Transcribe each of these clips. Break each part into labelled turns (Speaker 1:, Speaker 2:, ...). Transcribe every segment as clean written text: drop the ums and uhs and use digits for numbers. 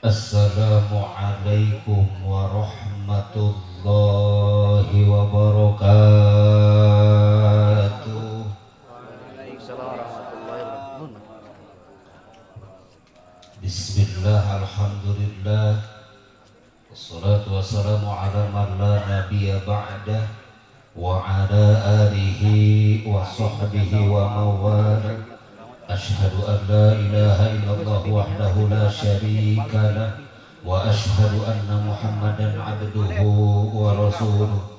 Speaker 1: Assalamualaikum warahmatullahi wabarakatuh.
Speaker 2: Waalaikumsalam warahmatullahi wabarakatuh.
Speaker 1: Bismillah, alhamdulillah, wassalatu wassalamu ala man la nabiyya ba'dah wa ala alihi wa sahbihi wa mawala. Ashhadu an la ilaha illallah wahdahu la syarika lah wa ashhadu anna Muhammadan abduhu wa rasuluh.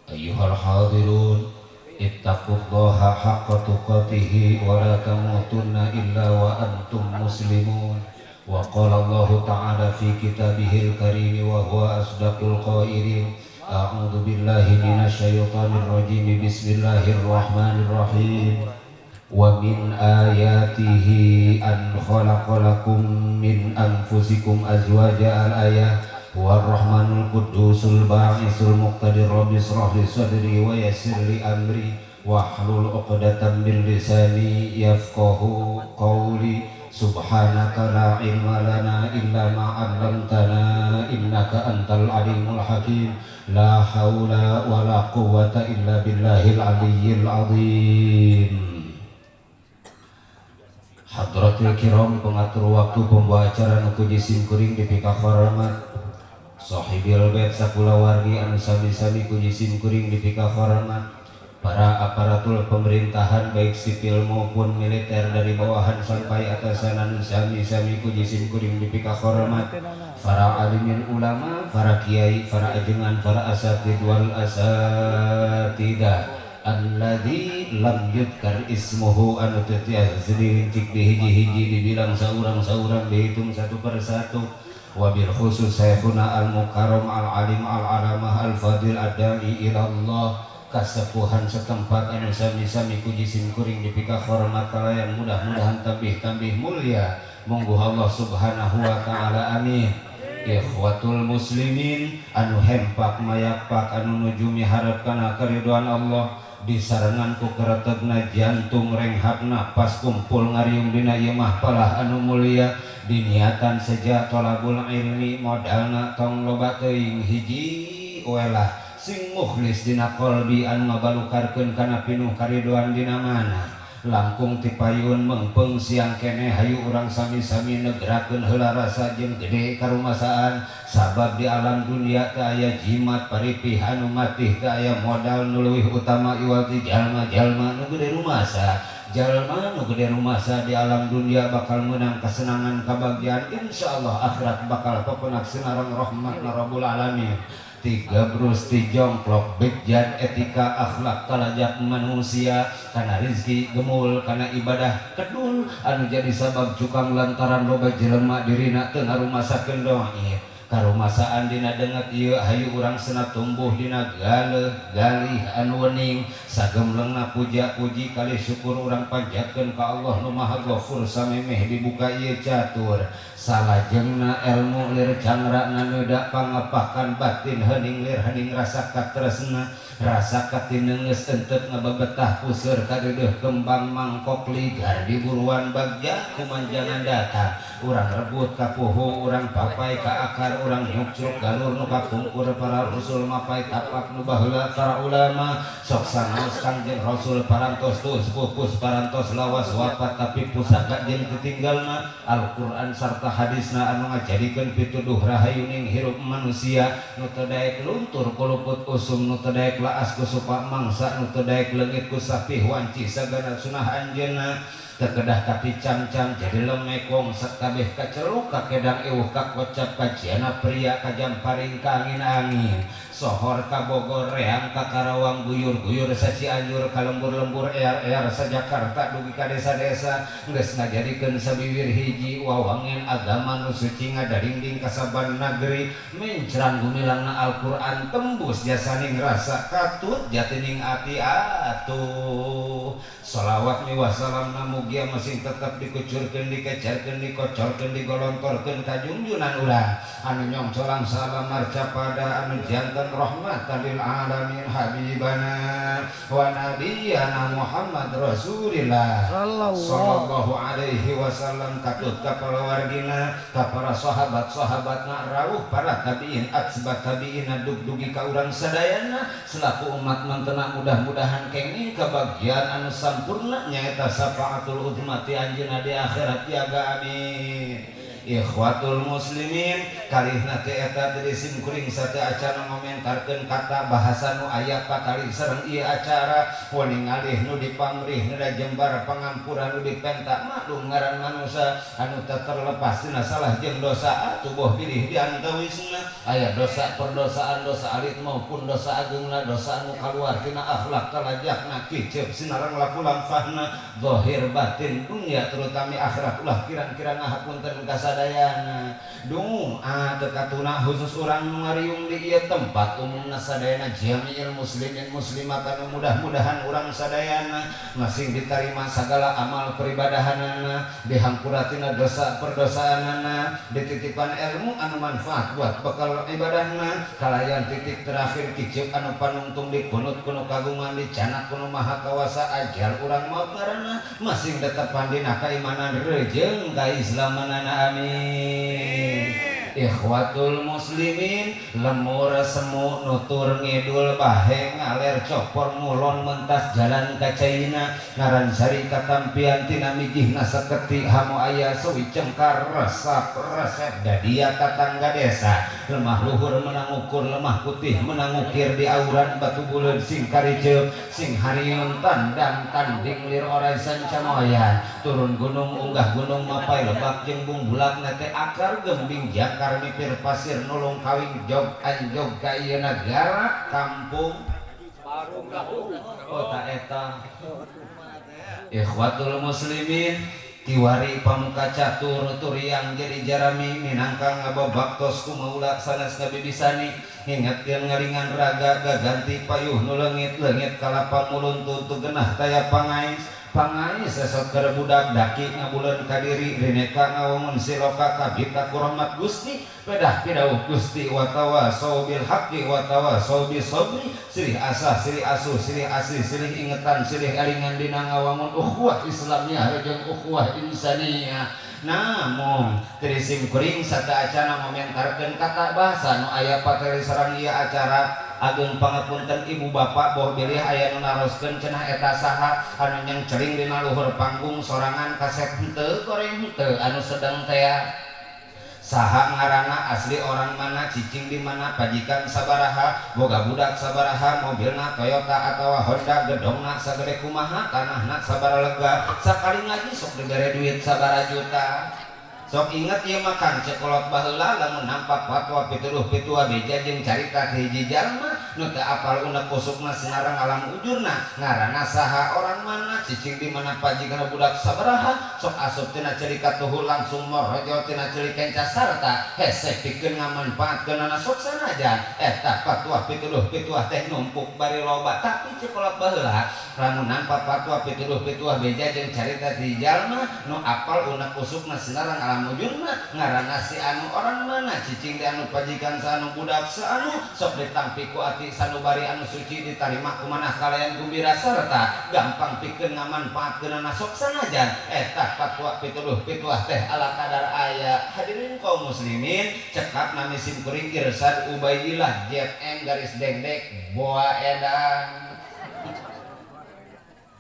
Speaker 1: Ayyuhal hadirun, ittaqullaha haqqa tuqatih wa la tamutunna illa wa antum muslimun. Wa qala Allah ta'ala fi kitabihil karim wa huwa asdaqul qailin. A'udzu billahi minasyaitonir rajim. Bismillahirrahmanirrahim. Wa min ayatihi an khalaqalakum min anfusikum azwaja al-ayah. Huwa ar-rahmanul quddusul ba'isul muqtadir. Rabbi israh li sadri wa yassir li amri wahlul 'uqdatam min lisani yafqahu qawli. Subhanaka la ilma lana illa ma 'allamtana innaka antal alimul hakim. La haula wa la quwwata illa billahil aliyyil azim. Hadratil kiram, pengatur waktu pembawa acara nu puji simkuring dipika hormat, sahibil bait sakulawargi anu sami-sami puji simkuring dipika hormat, para aparatur pemerintahan baik sipil maupun militer dari bawahan sampai atasan anu sami-sami puji simkuring dipika hormat, para alimin ulama, para kiai, para ajengan, para asatid wal asatidah alladzi lam yudkar ismuhu anu teu tiasa dirincik dihiji-hiji dibilang saurang-saurang dihitung satu persatu. Wabil khusus syekhuna al mukarram al alim al alamah al fadil ad-da'i ila Allah, kasepuhan setempat anu sami-sami puji simkuring dipika hormat kalayan mudah-mudahan tambih-tambih mulia mungguh Allah subhanahu wa ta'ala, amin. Ikhwatul muslimin anu hempak mayakpak anu nuju miharep kana keridhaan Allah, disarengan ku keretegna jantung renghap napas kumpul ngariung dina ieu mahpalah anu mulia, diniatan seja tolabul ilmi modalna tong loba teuing hiji welah sing mukhlis dina qalbi anu ngabalukarkeun kana pinuh karidoan dina mana langkung tipayun mengpeng siang keneh. Hayu urang sami-sami negerakeun heula rasa jeung gede karumasaan, sabab di alam dunia teu aya jimat paripih anu matih, teu aya modal nu leuwih utama iwal ti jalma-jalma nu gede rumasa. Jalma nu gede rumasa di alam dunia bakal menang kesenangan kebahagiaan, insyaallah akhirat bakal papenak sinareng rahmat Rabbul alamin. Tiga brus tijongklok bejat etika akhlak talajak manusia karena rizki gemul karena ibadah kedul anu jadi sabab cukang lantaran loba jelema dirina teu ngarumasakeun doa karumasaan dina denget ieu. Hayu urang sena tumbuh dina galeuh galih anu wening sagemlengna puja puji kali syukur urang panjatkeun ka Allah nu Maha Ghafur samemeh dibuka ieu catur. Salajengna ilmu lir cangra nanuda pangapakan batin hening lir hening rasa katresna rasa katinenges entep ngababetah puseur kadeudeung kembang mangkok ligar di buruan bagja kumanjangan datang. Urang rebut kapuhu, urang papai ka akar, urang nyukcruk galur nu kapungkur para rasul mapai tapak nu baheula para ulama. Sok sanaos Kangjeng Rasul parantos tus pupus parantos lawas wafat, tapi pusaka jeung ditinggalna Al-Qur'an sarta hadisna anu ngajadikeun pituduh rahayuning hirup manusia nu teu daek luntur kuluput usum, nu teu daek laas ku supa mangsa, nu teu daek leungit ku sapih wanci sagana sunah anjeunna. Teu kedah kapicam-cam jadi lemek wong sakabeh kaceluk kakedang ewuh kakocap kajiana pria kajamparing ka angin-angin sohor ka Bogor reang ka Karawang guyur-guyur sa Cianjur ka lembur-lembur ear-ear sa Jakarta dugi ka desa-desa geus ngajadikeun sabiwir hiji wawangen agama nu suci ngadalingding ka saban nageri mencrang gumilangna Al-Qur'an tembus jasaning rasa katut jatining ati atuh. Salawat miwah salamna mugia masing tetep dikucurkeun, dikecerkeun, dikocorkeun, digolontorkeun ka junjunan urang anu nyongcolang salam marcapada anu janten rahmatan lil alamin habibana wa nabiyana Muhammad Rasulillah sallallahu alaihi wasallam katut ka palawargina ka para sahabat-sahabatna rawuh para tabiin atsba tabiin dugdugi ka urang sadayana selaku umat mantena mudah-mudahan kenging kabagian anu sampurna nyaeta syafaatul uzma ti anjeunna di akhirat jaga amin. Ikhwatul muslimin kalihna teh eta teh sim kuring sate acara ngomentarkeun kata bahasa nu aya patali sareng ieu acara waningalih nu dipamrih nu jembar pangampura nu dipenta maklum ngaran manusia anu teu terlepas tina salah jeung dosa atuh boh bilih diantawisna aya dosa perdosaan dosa alit maupun dosa ageungna dosa anu kaluar tina akhlak talajakna kiceup sinareng laku lampahna zahir batin dunya terutama akhirat ulah kirang-kirang ngahapunten ka sadayana doa teu katuna khusus urang nu ngariung di ieu tempat umumna sadayana jami'il muslimin muslimat anu mudah-mudahan urang sadayana masing ditarima sagala amal peribadahanana dihampura tina dosa perdosaanana dititipan ilmu anu manfaat buat bekal ibadahna kalayan titik terakhir kiceup anu panungtung dipunut kuno kagungan dicanak kuno maha kawasa ajal urang maot ngaranna masing tetepan dina kaimanan rejeung kaislamanana amin. Ikhwatul muslimin lemur semu nutur ngidul bahe ngaler copor ngulon mentas jalan ka caina ngaran sari katampian tina mijihna saketi hamu aya suwi cengkar resep resep dadia tatangga desa lemah luhur menang ukur lemah putih menang ukir di auran batu buleud sing kariceup sing hariun tandang tanding lir orai sancamoyan turun gunung unggah gunung mapai lebak jeung bungbulag na teh akar gembing jakar mipir pasir nulung kawing jog anjog ka ieu nagara kampung kota eta. Ikhwatul muslimin kiwari pamuka catur turiang jadi jarami minangka ngababaktos kumaula sanes ngabibisani ngingetkeun ngaringan raga gaganti payuh nu leungit leungit kalapa muluntu teu genah taya pangais pangais sesot keur budak daki ngabuleun ka diri rineka ngawangun siloka kabita ku rahmat Gusti pedah pidauh Gusti wa tawasau bil haqqi wa tawasau bis sabri silih asah silih asuh silih asih silih ingetan silih elingan dina ngawangun ukhuwah Islamiyah jeung ukhuwah insaniyah. Namun teu sim kuring sata acana ngomentarkeun kata bahasa nu aya pateri sareng ieu acara ageung pangapunten ibu bapak boh bilih aya nu naroskeun cenah eta saha anu nyengcering dina luhur panggung sorangan kasep henteu goreng henteu anu sedeng tea saha ngaranna asli orang mana cicing di mana pajikan sabaraha boga budak sabaraha mobilna Toyota atawa Honda gedongna sagede kumaha tanahna sabara lega sakali ngaji sok dibere duit sabara juta. Sok inget ieu mah Kang cekolot baheula lamun nampak fatwa pituduh pitua beja jeung carita ti hiji jalma nu teu apal unek usukna sinareng alam ujurna ngaranna saha orang mana cicing di mana pajikan budak sabaraha sok asup tina ceuli katuhu langsung morojo tina ceuli kenca sarta hese pikeun ngamanfaatkeunana sok sanajan eta fatwa pituduh pituah teh numpuk bari loba tapi cekolot baheula lamun nampak fatwa pituduh pituah beja jeung carita ti jalma nu apal unek usukna sinareng alam ujurna ngaranna si anu orang mana cicing di anu pajikan saanu budak saanu sok ditampi ku ati sanubari anu suci ditarima ku manah kalayan gumbira sarta gampang pikeun ngamanfaatkeunana sok sanajan eta fatwa pituduh pituah teh ala kadar aya. Hadirin kaum muslimin cekap nami sim kuring Irsad Ubaidillah JM garis dengdek boa edan.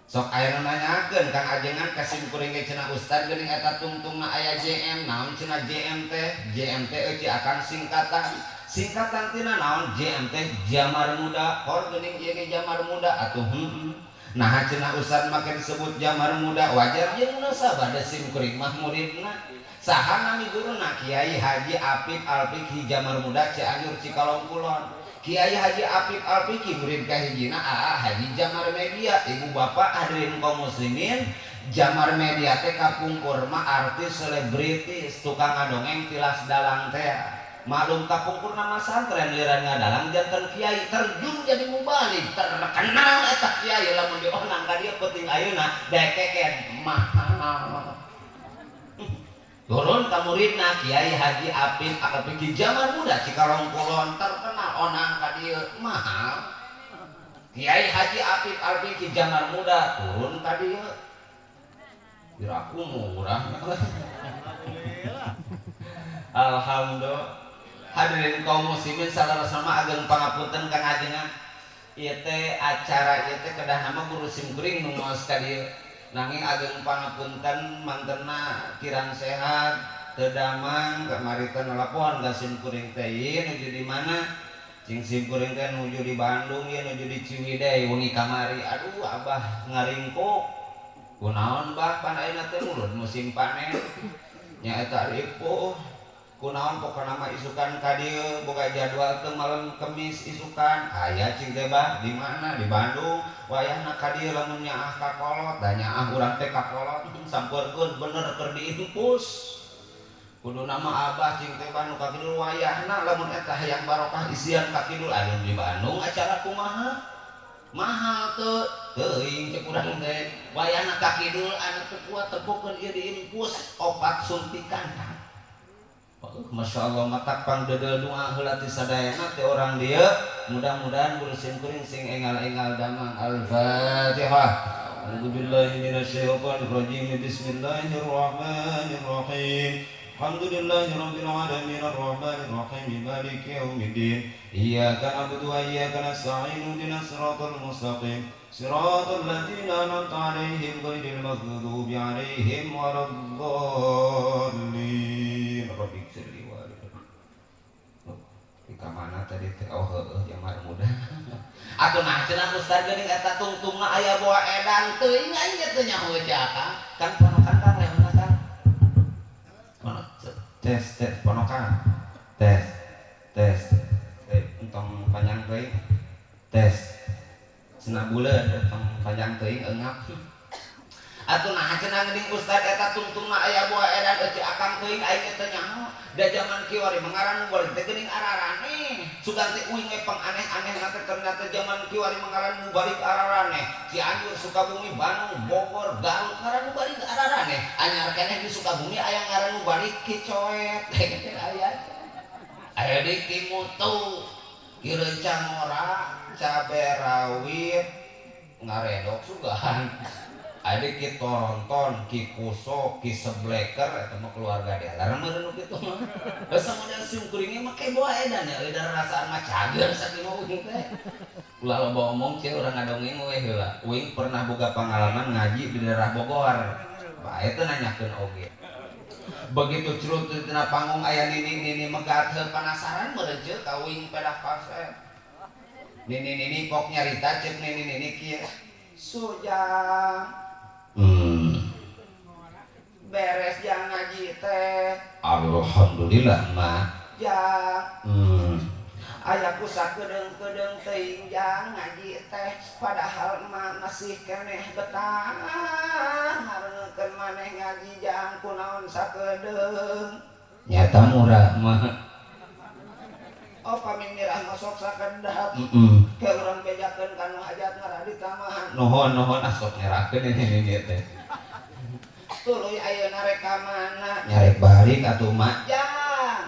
Speaker 1: Sok aya nu nanyakeun Kang Ajengan ka sim kuring ge cenah ustad geuning eta tungtungna aya JM naon cenah JM teh JM teh euy akang singkatan singkatan tina naon JM teh Jamar Muda hor geuning ieu ge Jamar Muda atuh heueuh nah cenah ustad make disebut Jamar Muda wajar jeung munasabah da sim kuring mah muridna saha nami guruna Kiai Haji Apip Alfikhi Jamar Muda Cianjur Cikalong Kulon. Kiai Haji Apip Alfikhi murid kahijina AA Haji Jamar Media. Ibu bapak hadirin kaum muslimin Jamar Media teh kapungkur mah artis selebritis tukang ngadongeng tilas dalang teh. Maklum kapungkur nama santren liran ngadalang janten kiai terjun jadi mubalig terkenal eta kiai lamun dionang ka dieu penting ayeuna dekeken mahal. Turun ka muridna Kiai Haji Apip Akapiki zaman muda Cikalong Kulon terkenal onang ka dieu mahal. Kiai Haji Apip Alpiki zaman muda turun ka dieu. Piraku murah. Alhamdulillah. Hadirin kaum muslimin salarasna ageng pangapunten kang ajengan. Ieu teh acara ieu teh kedah nama guru simkuring nu ngaos ka dieu. Nanging ageng pangapunten mantenna kirang sehat teu damang kamari teh nelpon ka simkuring teh ieu nuju di mana? Cing simkuring teh nuju di Bandung ieu nuju di Ciwidey wengi kamari. Aduh abah ngaringkuk. Kunaon bah pan ayeuna teh mulud musim panen. Nyaeta ripuh. Kunaon pokona mah isukan ka dieu boga jadwal teu malam Kemis isukan aya cing teh bah di mana di Bandung wayahna ka dieu lamun nyaah ka kolot da nyaah urang teh ka kolot sampeurkeun bener keur diinfus kuduna mah abah cing teh bah nu ka kidul wayahna lamun eta hayang barokah isian ka kidul anu di Bandung acara kumaha mahal teu teuing cek urang teh wayahna ka kidul anu teu kuat tempokeun ieu diinfus opat suntikan. Masya Allah matak pangdedel doa heula ti sadayana ti orang dieu mudah-mudahan guru simkuring sing engal-engal damang. Al-Fatihah. A'udzubillahi minasyaitonir rajim. Bismillahirrahmanirrahim. Alhamdulillahirabbil alamin arrahmanir rahim maliki yaumiddin. Iyyaka na'budu wa iyyaka nasta'in ihdinas siratal mustaqim siratal ladzina an'amta 'alaihim ghairil maghdubi 'alaihim waladdallin. Rabbi ighfirli wa li. Di mana tadi teh oh heueuh jamar muda. Atuh nah cenah ustaz geuning eta tungtungna aya boa edan teuing aing teh nyaho jaka. Kan ponokan Kang leuna Kang. Ponok tes tes ponokan. Tes tes. Entong panjang teuing. Tes. Cenah buleud entong panjang teuing eungap. Atuh nah cenah geuning ustaz eta tungtungna aya boa edan eueuh akang teuing aing teh nyaho. Da jaman kiwari mengaran mubalik teh geuning araraneh. Sugan teh uing we pang aneh-aneh teh ternyata jaman kiwari mengaran mubalik araraneh. Cianjur, Sukabumi, Bandung, Bogor, Garut ngaran mubalik araraneh. Anyar keneh di Sukabumi aya ngaran mubalik Ki Coet. Aya. Aya di Ki Mutu, Ki Rencangora, Cabe Rawit, ngaredok sugan. Ada ki Toronton, ki Kuso, ki Sebleker, eta mah keluarga dia. Larang meureun nu kitu mah. Geus model simkuringnya mah ke boa edan ya, edan rasaan mah cager sakieu mah uing teh. Ulah loba omong cie urang ngadongeng we heula. Uing pernah boga pengalaman ngaji di daerah Bogor. Bae teh nanyakeun oge. Begitu curut di tina panggung aya nini-nini megat heuh penasaran meureun ceu ka uing pedah kaset. Nini-nini pok nyarita ceuk nini-nini kieu. Sujang beres jang ngaji teh. Alhamdulillah mah. Jang. Ayaku sakedeung-kedeung teuing jang ngaji teh padahal emak masih keneh betah ngarengekeun maneh ngaji jang kunaon sakedeung. Nyata murah mah. Oh paminirah masuk sakedap. Ke urang bejakeun ka nu hajat ngarah ditamahan. Nuhun nuhun asok nyerahkeun ini teh. Tuluy ayeuna rek ka mana? Nyarek balik atuh mak. Jang.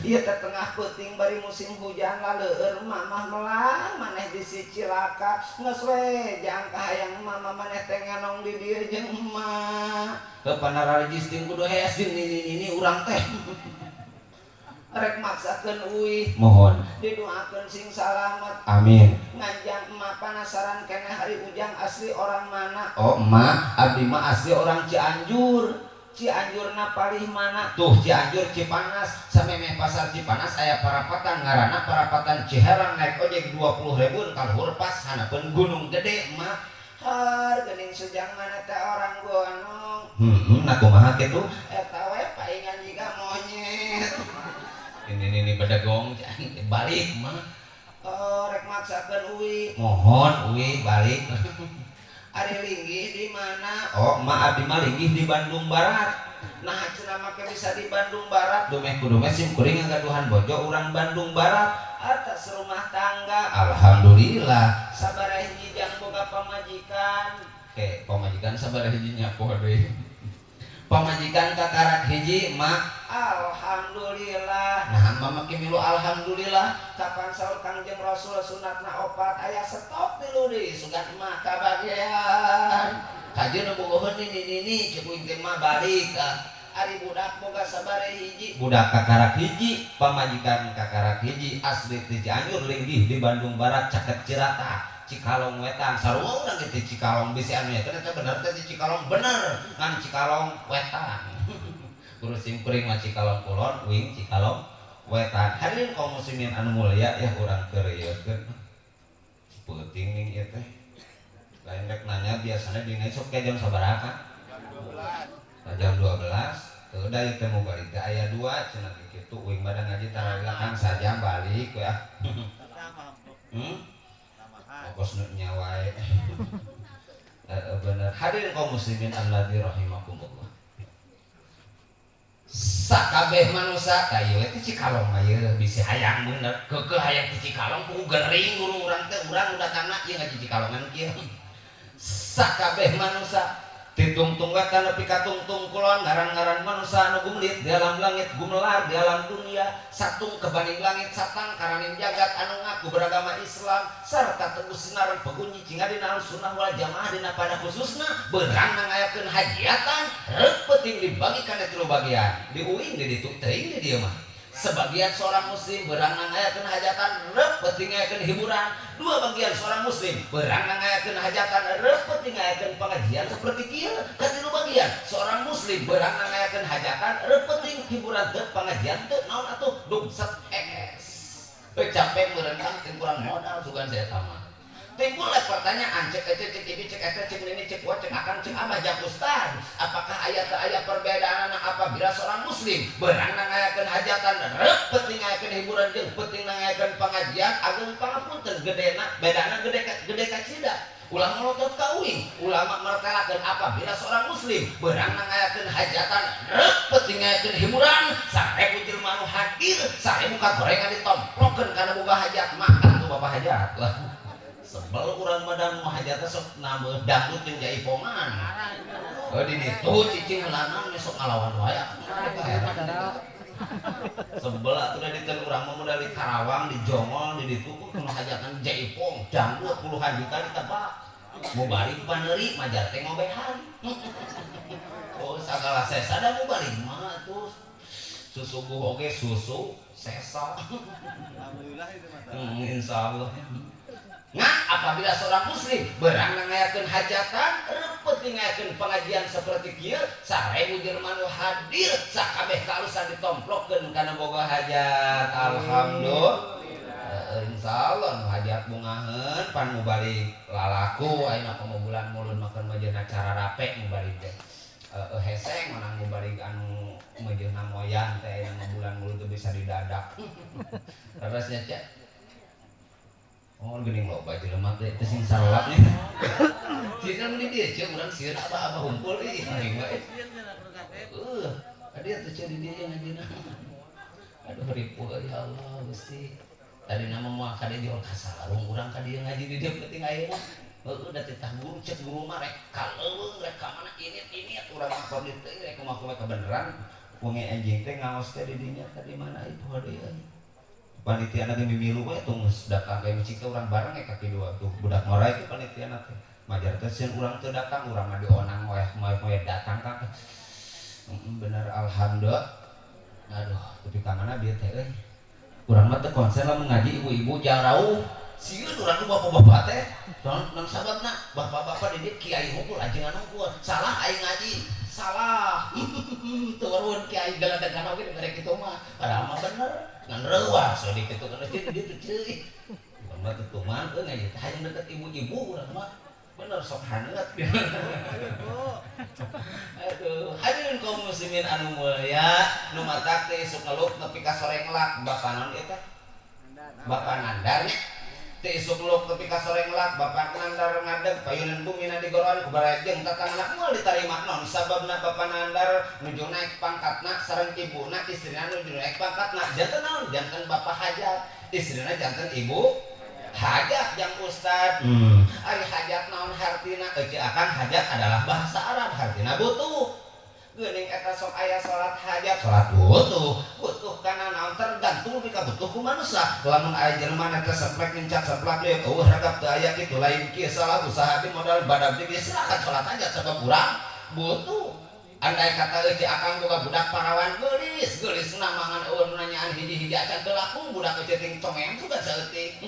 Speaker 1: Ieu teh tengah peuting bari musim hujan laleur mamah melang maneh bisi cilaka. Geus we jang kahayang mama maneh teh nganong di dieu jeung emak. Heuh panararejis ting kudu hees jeung nini-nini urang teh. Rek maksakeun uih mohon didoakeun sing salamet amin. Nganjang emak panasaran keneh hari ujang asli orang mana? Oh emak abdi mah asli orang Cianjur. Cianjurna palih mana? Tuh Cianjur Cipanas samemeh pasar Cipanas aya parapatan ngaranna parapatan Ciherang naik ojek 20.000 kaluhur pas hanapeun Gunung Gede emak. Har geuning sejang mana teh orang gunung. Nah kumaha kitu? Eta we paingan jiga monyet. Ini bedegong balik mah. Oh rek maksakeun uwi. Mohon uwi balik. Ari linggih di mana? Oh emak abdi mah linggih di Bandung Barat. Nah cenah make bisa di Bandung Barat dumeh kudu meh sim kuring ngagaduhan bojo urang Bandung Barat atas rumah tangga alhamdulillah sabaraha hiji jang boga pamajikan ke pamajikan sabaraha hiji nyapoh deui pamajikan kakarak hiji mak alhamdulillah. Nah mama make milu alhamdulillah kapan saur Kangjeng Rasul sunatna opat aya stop tilu deui sugan mah kabagean kajeun nu bogoheun nini cek uing teh mah balik ah. Ari budak boga sabaraha hiji budak kakarak hiji pamajikan kakarak hiji asli ti Cianjur linggih di Bandung Barat caket Cirata Cikalong Wetan sarua urang ge ti Cikalong bisi anu eta teh bener teh ti Cikalong bener ngan Cikalong Wetan guru sim kuring mah Cikalong Kulon uing Cikalong Wetan. Hadirin kaum muslimin anu mulia ya urang keur ieu peuting ning ieu teh lain rek nanya biasana dina sok ke jam sabaraha kan jam 12 udah ieu teh mau balik teh aya 2 cenah kitu uing mah ngaji taralila kan sajam balik we ah. Ongkos nu nya wae. Bener. Hadirin kaum muslimin alladzi rahimakumullah. Sakabeh manusia ka ieu teh Cikalong mah ieu bisi hayang bener keukeuh hayang ti Cikalong kudu gering guru urang teh urang udah kana ieu ngaji Cikalongan kieu. Sakabeh manusia titungtung wetan nepi ka tungtung kulon ngaran-ngaran manusia anu gumlit di alam langit gumelar di alam dunia satung kebaning langit satang karaning jagat anu ngaku beragama Islam sarta teguh sinaran pegunyi cingadina sunnah wal jamaah dina pada khususna beurang ngayakeun hajiatan reuk penting dibagi kana tilu bagian diuing di ditu teuing di dieu mah. Sebagian seorang muslim beurang ngayakeun hajatan reuk penting ngayakeun hiburan, dua bagian seorang muslim beurang ngayakeun hajatan reuk penting ngayakeun pengajian seperti kieu, katilu bagian seorang muslim beurang ngayakeun hajatan reuk penting hiburan teu pengajian teu naon atuh dugset es. Capek meureuntang teu kurang modal sugan saya mah. Timbullah pertanyaan cek ece cek ibi cek eta cek nini cek wa cek akang cek abah jak ustad apakah aya teu aya perbedaan apabila seorang muslim beurang ngayakeun hajatan reuk penting ngayakeun hiburan jeung penting ngayakeun pengajian ageung pangapunten gedena bedana gede gede kacida ulah melotot ka uing ulama mertelakeun apabila seorang muslim beurang ngayakeun hajatan reuk penting ngayakeun hiburan 1000 jelema anu hadir 1000 kagorengan ditomplokeun kana boga hajat makan tuh bapak hajat lah. Sebel urang mah dan hajatna sok nambeuh dangdut jeung jaipongan. Oh di ditu cicing heulana sok ngalawan wae atuh. Sebel atuh da diteun urang mah modal di Karawang di Jongol di ditu kudu hajatan jaipong dangdut puluhan juta ditebak. Mau balik paneuri majar teh ngobehan. Oh sagala sesa da mau balik mah atuh. Susuguh oge susu sesa.
Speaker 2: Alhamdulillah itu mah.
Speaker 1: Insyaallah. Nah, apabila seorang muslim beurang ngayakeun hajatan, reuk penting ngayakeun pengajian seperti kieu, 1000 jelema nu hadir, sakabeh kalusan ditomplokeun kana boga hajat. Alhamdulillah. Insyaallah nu hajat bungaheun pan mubalik lalaku ayeuna komo bulan mulud makan mejeuna cara rape mubalik teh. Heseng menang mubalik anu mejeuna moyan teh ayeuna bulan mulud teu bisa didadak. Terusnya cek. Oh, geuning loba jelema teh teu sing sarolat nya. Cieun mun di dieu ceuk urang sieun abah-abah humpul ih geuning wae. Heuh, adi atuh ceuk di dieu ngajina. Aduh ripuh ya Allah Gusti. Tadina mah moal ka dieu jol ka sarung urang ka dieu ngaji di dieu penting ayeuna. Heueuh da titah guru ceuk guru mah rek ka leuweung rek ka mana init-init urang mah kondit teh rek kumaha-kumaha kebeneran. Wengi anjing teh ngaos teh di dinya tadi mana ieu poho deui euy. Panitia lagi mimilu we tuh geus datang kayak micik teh urang bareng ya kaki dua tuh budak ngora itu panitia teh majar teh sieun urang teu datang urang mah dionang wae moe datang kan bener alhamdulillah. Aduh tapi ka mana bieu teh euy urang mah teu konsen lamun ngaji ibu-ibu jarauh sieun urang nu bapak-bapak teh naon sababna bapak-bapak di dieu kiai hungkul ajengan hungkul salah aing ngaji salah teu eureun kiai galadegan oge dibere kitu mah padahal mah bener ngan reuas we dikitu kana di dieu teh ceuy urang mah teu tuman euy ngaji teh hayang deket ibu-ibu urang mah bener sok haneut. Aduh hadirin kaum muslimin anu mulia nu matak teh sok ngelup nepi ka sore ngelak bapak naon ieu teh bapak nandar nya. Teu isuk luk tepi ka sore ngelak bapak nandar ngadeg payunan bumina digoroan ku baraya jeung tatanganak moal ditarima naon sababna bapak nandar nuju naik pangkatna sareng ibuna istrina nuju naik pangkatna janten naon janten bapak hajat istrina janten ibu hajat jang ustad. Ari hajat naon hartina eueuh akang hajat adalah bahasa Arab hartina butuh. Geuning eta sok aya salat hajat salat butuh butuh kana naon tergantung mika butuh ku manusia lamun aya jelema eta semplek nincak semplak deui eueuh ragap teu aya kitu lain kieu salah usaha di modal badag di silakan salat hajat sabab urang butuh. Andai kata eueuh akang boga budak parawan geulis geulis namangan eueuh nanyaan hiji-hiji acan teu laku budak eueuh ting congean sugan saeutik.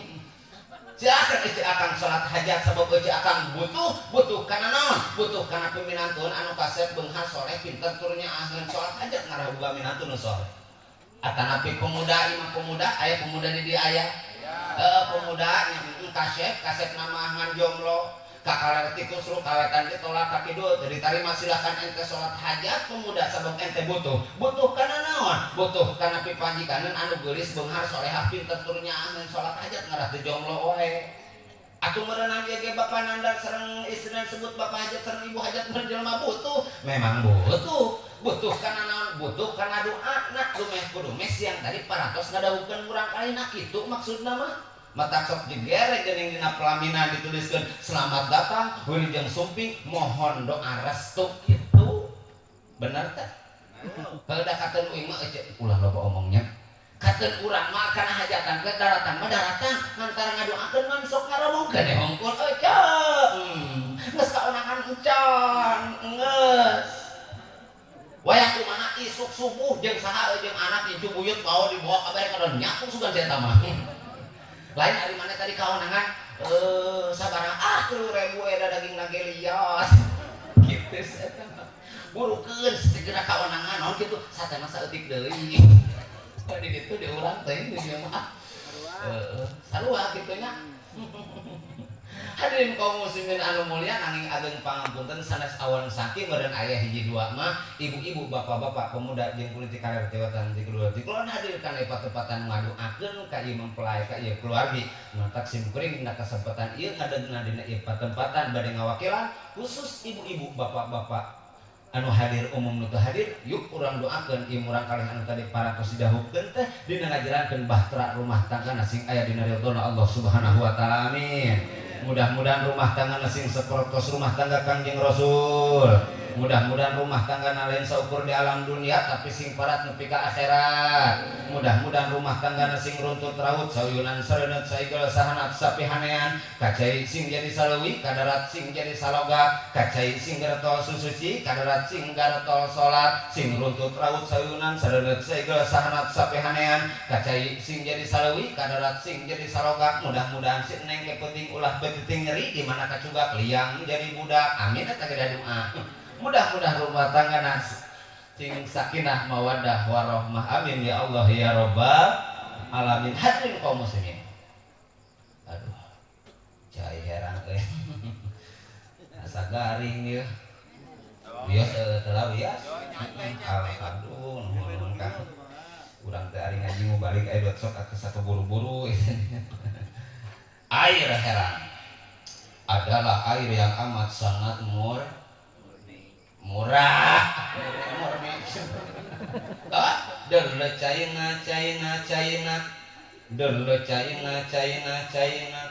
Speaker 1: Silakan eueuh akang salat hajat sabab eueuh akang butuh butuh kana naon butuh kana piminantun anu kasep beunghar soleh pinter tur nyaaheun salat hajat ngarah boga minantun nu soleh. Atanapi pemuda imah pemuda aya pemuda di dieu aya pemuda nya kasep kasep nama ngan jomblo kakaler ti kusru kawetan ditolak ka kidul teu ditarima silakan ente salat hajat pemuda sabab ente butuh butuh kana naon butuh kana pipanjikaneun anu geulis beunghar solehah pinter tur nyaaheun salat hajat ngarah teu jomblo wae. Atuh meureunan ieu ge bapak nandar sareng istrina sebut bapak hajat sareng ibu hajat meureun jelema butuh memang butuh butuh kana naon butuh kana doa na dumeh kudu mes siang tadi parantos ngadawuhkeun urang kalina kitu maksudna mah. Mata sok jegere geuning dina pelaminan dituliskeun selamat datang wilujeng sumping mohon doa restu kitu bener teh heuh da kateun uing mah eueuh ulah loba omongnya kateun urang mah kana hajatan ke daratan mah daratan ngantar ngadoakeun mah sok ngaromongkeun we hungkul eueuh geus kaonangan encan geus wayah kumaha isuk subuh jeung saha jeung anak incu buyut bawa dibawa kabeh kana nyapu sugan si eta mah. Lain ari mana tadi kaonangan sabaraha ah 3.000 eta daging nage lias kitu eta mah burukeun segera kaonangan naon kitu satema saeutik deui di ditu di urang teh di dieu mah heeh sarua kitu nya. Hadirin kaum muslimin anu mulia nanging ageng pangampunten sanes awan saking meureun aya hiji dua mah ibu-ibu bapak-bapak pemuda jeung politik karir tewatan ti kedua ti kulon hadir kana patempatan ngadoakeun ka ieu mempelai ka ieu keluargi matak sim kuring dina kesempatan ieu ngadegna dina ieu patempatan bade ngawakilan khusus ibu-ibu bapak-bapak anu hadir umum nu teu hadir yuk urang doakeun ieu murang kalih anu tadi parantos didahupkeun teh dina ngajalankeun bahtera rumah tangga sing aya dina ridhona Allah Subhanahu wa taala amin. Mudah-mudahan rumah tangga sing sapertos rumah tangga Kangjeng Rasul. Mudah-mudahan rumah tangga lain saukur di alam dunia tapi sing parat nepi ka akhirat. Mudah-mudahan rumah tangga sing runtut raut sauyunan sareuneuh saigel sahanap sapihanean kacai sing jadi saleuwi kadarat sing jadi saloga kacai sing garetol susuci kadarat sing garetol salat sing runtut raut sauyunan sareuneuh saigel sahanap sapihanean kacai sing jadi saleuwi kadarat sing jadi saloga. Mudah-mudahan si neng ke penting ulah betiting nyeri di mana kacugak liang jadi budak amin eta ge doa. Mudah-mudahan rumah tangga sing sakinah mawaddah warahmah amin ya Allah ya rabbal alamin. Hadirin kaum muslimin aduh cai herang euy asa garing ieu wios teu wios alhamdulillah nuhun ka urang teh ari ngaji mau balik aya dot sok asa keburu-buru. Air herang adalah air yang amat sangat murah murni. Ah, dele China China China dele China China China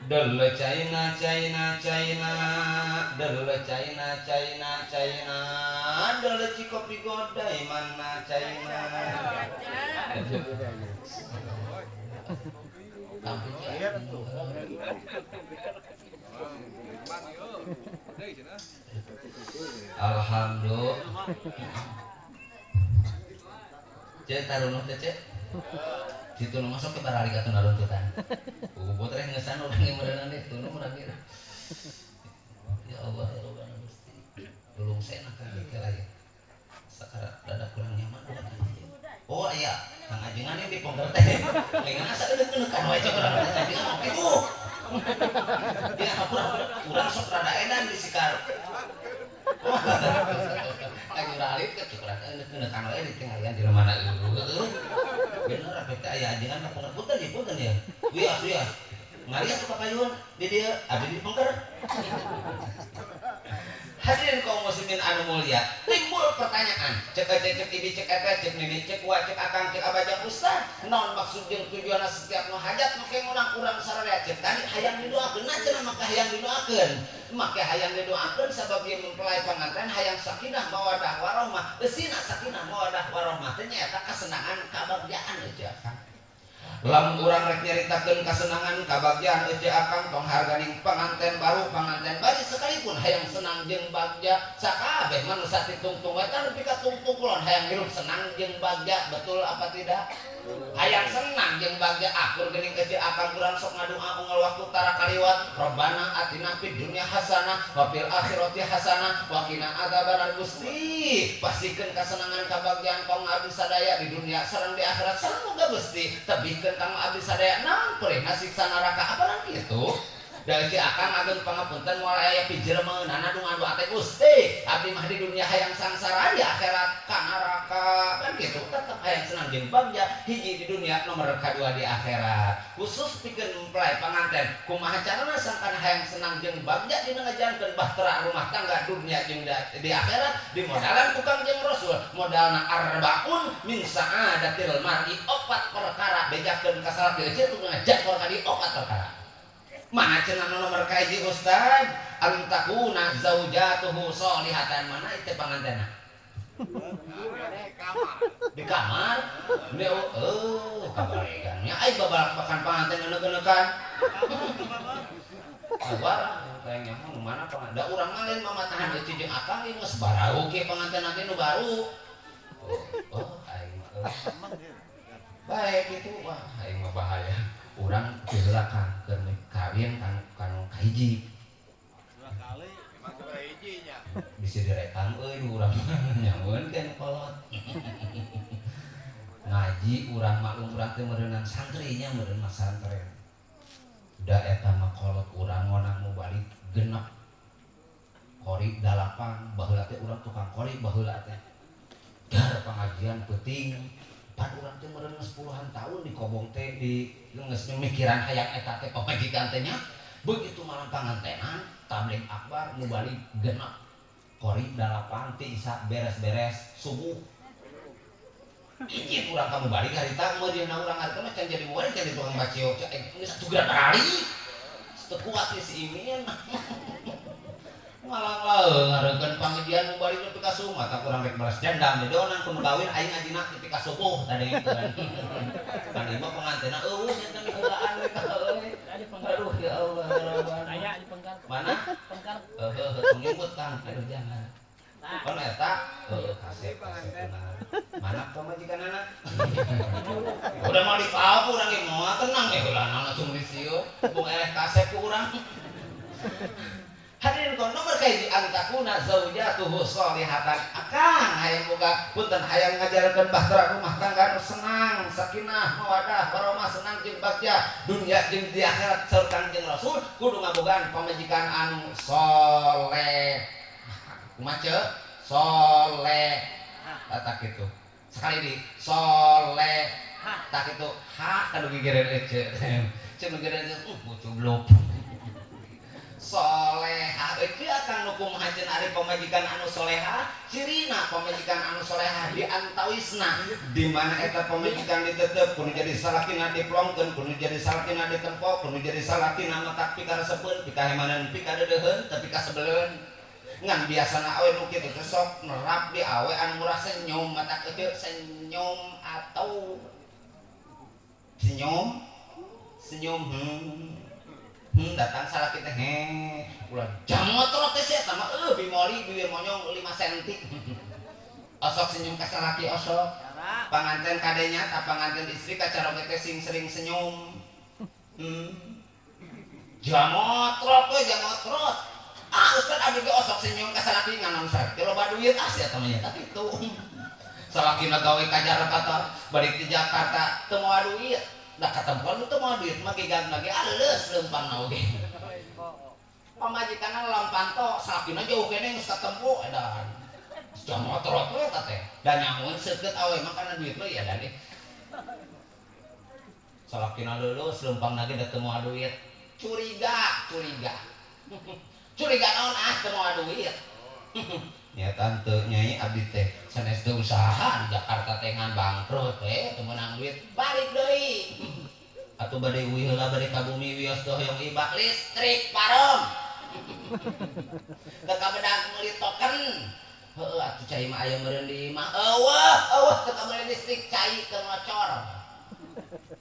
Speaker 1: dele China China China dele China China China dele Cikopi Godai mana China. Alhamdulillah. Cek tarunuh teh cek. Situ nu masuk ke baralik atuh naruntutan. Bubut teh ngesan urang ge meureunana teh tunu urang ge. Ya Allah ya Rabbana Gusti. Tulung sena ka dieu lah ya. Sakara dada kurang nyaman urang aja. Oh iya, Kang Ajengan ini di pongker teh. Lengan asa euleuh-euleukan wae cek urang teh. Ibu. Dia urang sok rada edan di sikar. Kang Ralit ke urang euleuh-euleukan wae ditinggalian di mana eueuh. Bener apa teh aya ajengan mah pongker punten ya punten ya. Wios wios. Ngaliat tuh papayun di dieu, abdi di pengker. Hadirin kaum muslimin anu mulia, timbul pertanyaan, cek ece, cek ibi, cek ete, cek nini, cek wa, cek akang, cek abajang ustad, naon maksud jeung tujuanna setiap nu hajat make ngundang urang sararea cek tadi hayang didoakeun, nah cenah maka hayang didoakeun. Make hayang didoakeun sabab ieu mempelai panganten hayang sakinah mawadah warahmah, eusina sakinah mawadah warahmah teh nyaeta kasenangan kabagjaan eueuh akang. Lamun urang rek nyaritakeun kasenangan kabagjaan eueuh akang tong harganing panganten baru panganten bari sekalipun hayang senang jeung bagja sakabeh manusia ti tungtung wetan nepi ka tungtung kulon hayang hirup senang jeung bagja, betul apa tidak? Hayang senang jeung bagja akur geuning eueuh akang urang sok ngadua unggal waktu tara kaliwat Rabbana atina fid dunya hasanah wa fil akhirati hasanah wa qina adzabannar. Gusti pastikeun kasenangan kabagjaan kaum abdi sadaya di dunia sareng di akhirat sareng moga Gusti tebihkeun kang abdi sadaya naon perihna siksa neraka apanan kitu. Da eueuh akang ageng pangapunten moal aya pijermeunana nu ngadua teh Gusti abdi mah di dunia hayang sangsara di akhirat ka neraka kan kitu, tetep hayang senang jeung bagja hiji di dunia nomor kadua di akhirat. Khusus pikeun mempelai panganten kumaha carana sangkan hayang senang jeung bagja dina ngajalankeun bahtera rumah tangga dunia jeung di akhirat dimodalan ku Kangjeng Rasul modalna arbaun min sa'adatil mar'i, opat perkara bejakeun ka salaki eueuh teu ngajak ka di opat perkara. Mana cenah nomor kahiji ustad antakuna zaujatuhu sholihatan, mana itu pangantena di kamar dia kabalegannya ai babalak makan panganten enek-enekan sabar kayaknya mah mana panganten da urang mah lain mamatahan eueuh jeung akang ieu geus barau kieu panganten lagi nu baru. Oh aing mah baik itu wah aing mah bahaya urang heula kang keur kawin kang kanu kahiji
Speaker 2: dua kali emang sabaraha hiji nya
Speaker 1: bisa direkam euy urang nyamun kan kolot ngaji urang maklum urang teh meureunan santrinya meureun mah santren da eta mah kolot urang ngonang nu balik genep kori dalapan baheula teh urang tukang kori baheula teh dar pengajian peuting pan urang teh meureun geus puluhan tahun di kobong teh di geus mikiran hayang eta teh pamajikan teh nya. Begitu malam pangantenan tabligh akbar nu balik genep kori dalapan ti isa beres-beres subuh izin urang kamu balik harita meureunna urang harita mah can jadi murid can jadi tukang bacio geus atuh geura barali teu kuat si Imin malang lae ngareunkeun pangajian nu balik nepi ka subuh mata urang rek balas dendam donan ku nu kawin aing ngajina nepi ka subuh tadengkeun kan ieu mah pangantena eueuh nya teh heulaan we ka euy. Aduh ya Allah
Speaker 3: Aya di pengkar.
Speaker 1: Mana?
Speaker 3: Pengkar.
Speaker 1: Heuh tong nyebut Kang. Aduh jangan. Kon eta heuh kasep kasep mana pamajikanana? Udah mau dipapu urang ge moal tenang we heulaan langsung disieu. Bung eleh kasep ku urang. Hadirin kon nomor kahiji antakuna zaujatuhu sholihatan. Akang hayang boga punten hayang ngajalankeun bahtera rumah tangga nu senang, sakinah, mawadah, warahmah, senang jeung bagja dunia jeung di akhirat saur Kangjeng Rasul kudu ngabogaan pamajikan anu soleh. Kumaha ceu? Soleh. Tak kitu. Sekali di soleh. Tak kitu. Ha kanu gigireun ece. Ceu nu gigireun bucubluk. Soleha eueuh akang nu kumaha cenah ari pamajikan anu soleha cirina pamajikan anu soleha diantawisna di mana eta pamajikan ditetep kudu jadi salakina diplongkeun kudu jadi salakina ditempo kudu jadi salakina matak pikaresepeun pikahemaneun pikadeudeheun tapi kasebeleun ngan biasana awe nu kitu teh sok nerap di awe anu murah senyum matak eueuh senyum atau senyum senyum datang salah kita he ulah jamotrot teh sia mah eueuh bimoli bibir monyong 5 cm osok senyum ka salaki osok panganten kadenya ta panganten istri ka caroge teh sing sering senyum jamotrot we jamotrot ah ustaz abdi ge osok senyum ka salaki nganon sae loba duit ah sia teh mah nya kitu salakina gawe ka Jakarta balik di Jakarta teu moal duit da katempoan teu moal duit mah gigagna ge aleuleus leumpangna oge pamajikanna lampanto salakina jauh keneh geus katempo edan jamotrot we eta teh da nyahoeun seukeut awe mah kana duit mah ya dan salakina leuleus leumpangna ge da teu moal duit
Speaker 3: Curiga, curiga. Curiga naon ah teu mawa duit. Ya tante nyai abdi teh sanes teu usaha di Jakarta teh ngan bangkrut teh teu meunang duit balik deui. Atuh bade uih heula bade ka bumi wios teh hoyong ibak listrik parom. Teu kabedag meuli token. Heueuh atuh cai mah aya meureun di imah. Eueuh, eueuh teu kabeuli listrik cai teu ngocor.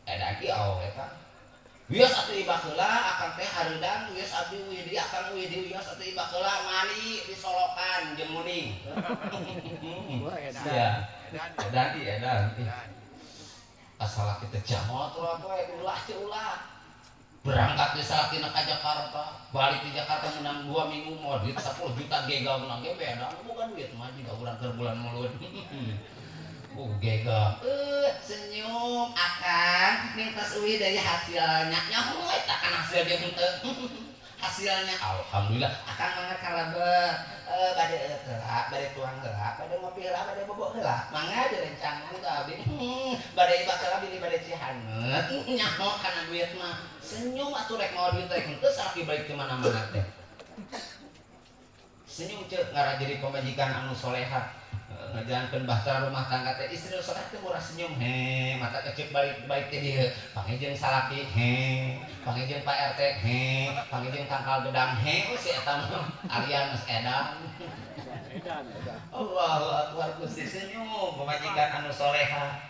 Speaker 3: Edan ieu awewe eta. Wios atuh ibak heula akang teh hareudang wios abdi uih deui akang uih deui wios atuh ibak heula mandi di solokan jeung munding. Sia. Edan ieu edan. Asal kita jamot we ulah teh ulah. Berangkat di salakina ka Jakarta, balik di Jakarta menang 2 minggu mau duit 10 juta gegal menang ge beda, bukan duit mah juga urang keur bulan mulut. Gegal. Senyum akang mintas uih dari hasilnya. Nyaho eta kan hasil dia henteu. Hasilnya alhamdulillah akang mangga kalebet. Bade heula, bade tuang heula, bade ngopi heula, bade bobo heula. Mangga direncangan ku abdi. Bade ibak heula bilih bade Cihanet. Nyaho kana duit mah. Senyum atuh rek mawa duit rek henteu salaki balik ke mana-mana teh. Senyum ceuk ngarah jadi pamajikan anu soleha. Ngajalankeun bahtera rumah tangga teh istri nu soleh teh murah senyum he mata kecek balik baik teh dieu panggil jeung salaki he panggil jeung Pak RT he panggil jeung tangkal gedang he oh si eta mah alian geus edan. Allahu akbar Gusti senyum pamajikan anu soleha